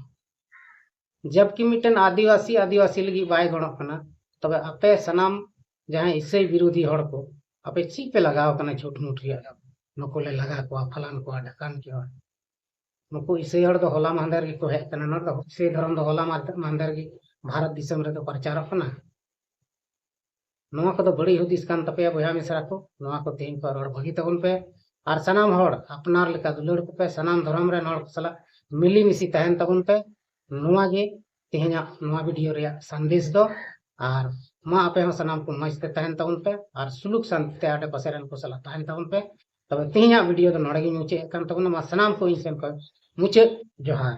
ᱡᱚᱵᱠᱤ ᱢᱤᱫᱴᱮᱱ ᱟᱹᱫᱤᱵᱟᱹᱥᱤ ᱟᱹᱫᱤᱵᱟᱹᱥᱤ ᱞᱟᱹᱜᱤᱫ ᱵᱟᱭ ᱜᱚᱲᱚᱜ ᱠᱟᱱᱟ, ᱛᱚᱵᱮ ᱟᱯᱮ ᱥᱟᱱᱟᱢ ᱡᱟᱦᱟᱸᱭ ᱤᱥᱟᱹᱭ ᱵᱤᱨᱳᱫᱷᱤ ᱦᱚᱲ ᱠᱚ, ᱟᱯᱮ ᱪᱮᱫ ᱯᱮ ᱞᱟᱜᱟᱣ ᱠᱟᱱᱟ ᱡᱷᱩᱴ ᱢᱩᱴ ᱨᱮᱭᱟᱜ ᱫᱚ? ᱱᱩᱠᱩ ᱞᱮ ᱞᱟᱜᱟ ᱠᱚᱣᱟ, ᱯᱷᱟᱞᱟᱱ ᱠᱚᱣᱟ, ᱰᱷᱟᱠᱟᱱ ᱠᱚᱣᱟ᱾ ᱱᱩᱠᱩ ᱤᱥᱟᱹᱭ ᱦᱚᱲ ᱫᱚ ᱦᱚᱞᱟ ᱢᱟᱦᱫᱮᱨ ᱜᱮᱠᱚ ᱦᱮᱡ ᱠᱟᱱᱟ᱾ ᱱᱚᱰᱮ ᱫᱚ ᱤᱥᱟᱹᱭ ᱫᱷᱚᱨᱚᱢ ᱫᱚ ᱦᱚᱞᱟ ᱢᱟᱦᱫᱮᱨ ᱜᱮ ᱵᱷᱟᱨᱚᱛ ᱫᱤᱥᱚᱢ ᱨᱮᱫᱚ ᱯᱨᱚᱪᱟᱨᱚᱜ ᱠᱟᱱᱟ᱾ ᱱᱚᱣᱟ ᱠᱚᱫᱚ ᱵᱟᱹᱲᱤᱡ ᱦᱩᱫᱤᱥ ᱠᱟᱱ ᱛᱟᱯᱮᱭᱟ ᱵᱚᱭᱦᱟ ᱢᱤᱥᱨᱟ ᱠᱚ᱾ ᱱᱚᱣᱟ ᱠᱚ ᱛᱮᱦᱮᱧ ᱠᱷᱚᱱ ᱨᱚᱲ ᱵᱷᱟᱹᱜᱤ ᱛᱟᱵᱚᱱ ᱯᱮ᱾ ᱟᱨ ᱥᱟᱱᱟᱢ ᱦᱚᱲ ᱟᱯᱱᱟᱨ ᱞᱮᱠᱟ ᱫᱩᱞᱟᱹᱲ ᱠᱚᱯᱮ, ᱥᱟᱱᱟᱢ ᱫᱷᱚᱨᱚᱢ ᱨᱮᱱ ᱦᱚᱲ ᱠᱚ ᱥᱟᱞᱟᱜ ᱢᱤᱞᱤᱢᱤᱥᱤ ᱛᱟᱦᱮᱱ ᱛᱟᱵᱚᱱ ᱯᱮ᱾ ᱱᱚᱣᱟ ᱜᱮ ᱛᱮᱦᱮᱧᱟᱜ ᱱᱚᱣᱟ ᱵᱷᱤᱰᱤᱭᱳ ᱨᱮᱭᱟᱜ ᱥᱟᱸᱫᱮᱥ ᱫᱚ᱾ ᱟᱨ ᱢᱟ ᱟᱯᱮ ᱦᱚᱸ ᱥᱟᱱᱟᱢ ᱠᱚ ᱢᱚᱡᱽ ᱛᱮ ᱛᱟᱦᱮᱱ ᱛᱟᱵᱚᱱ ᱯᱮ ᱟᱨ ᱥᱩᱞᱩᱠ ᱥᱟᱱᱛᱤ ᱛᱮ ᱟᱰᱮ ᱯᱟᱥᱮ ᱨᱮᱱ ᱠᱚ ᱥᱟᱞᱟᱜ ᱛᱟᱦᱮᱱ ᱛᱟᱵᱚᱱ ᱯᱮ᱾ ᱛᱚᱵᱮ ᱛᱮᱦᱮᱧᱟᱜ ᱵᱷᱤᱰᱤᱭᱳ ᱫᱚ ᱱᱚᱰᱮ ᱜᱤᱧ ᱢᱩᱪᱟᱹᱫ ᱮᱫ ᱠᱟᱱ ᱛᱟᱵᱚᱱᱟ᱾ ᱢᱟ ᱥᱟᱱᱟᱢ ᱠᱚ ᱤᱧ ᱥᱮᱱ ᱠᱷᱚᱱ ᱢᱩᱪᱟᱹᱫ ᱡᱚᱦᱟᱨ᱾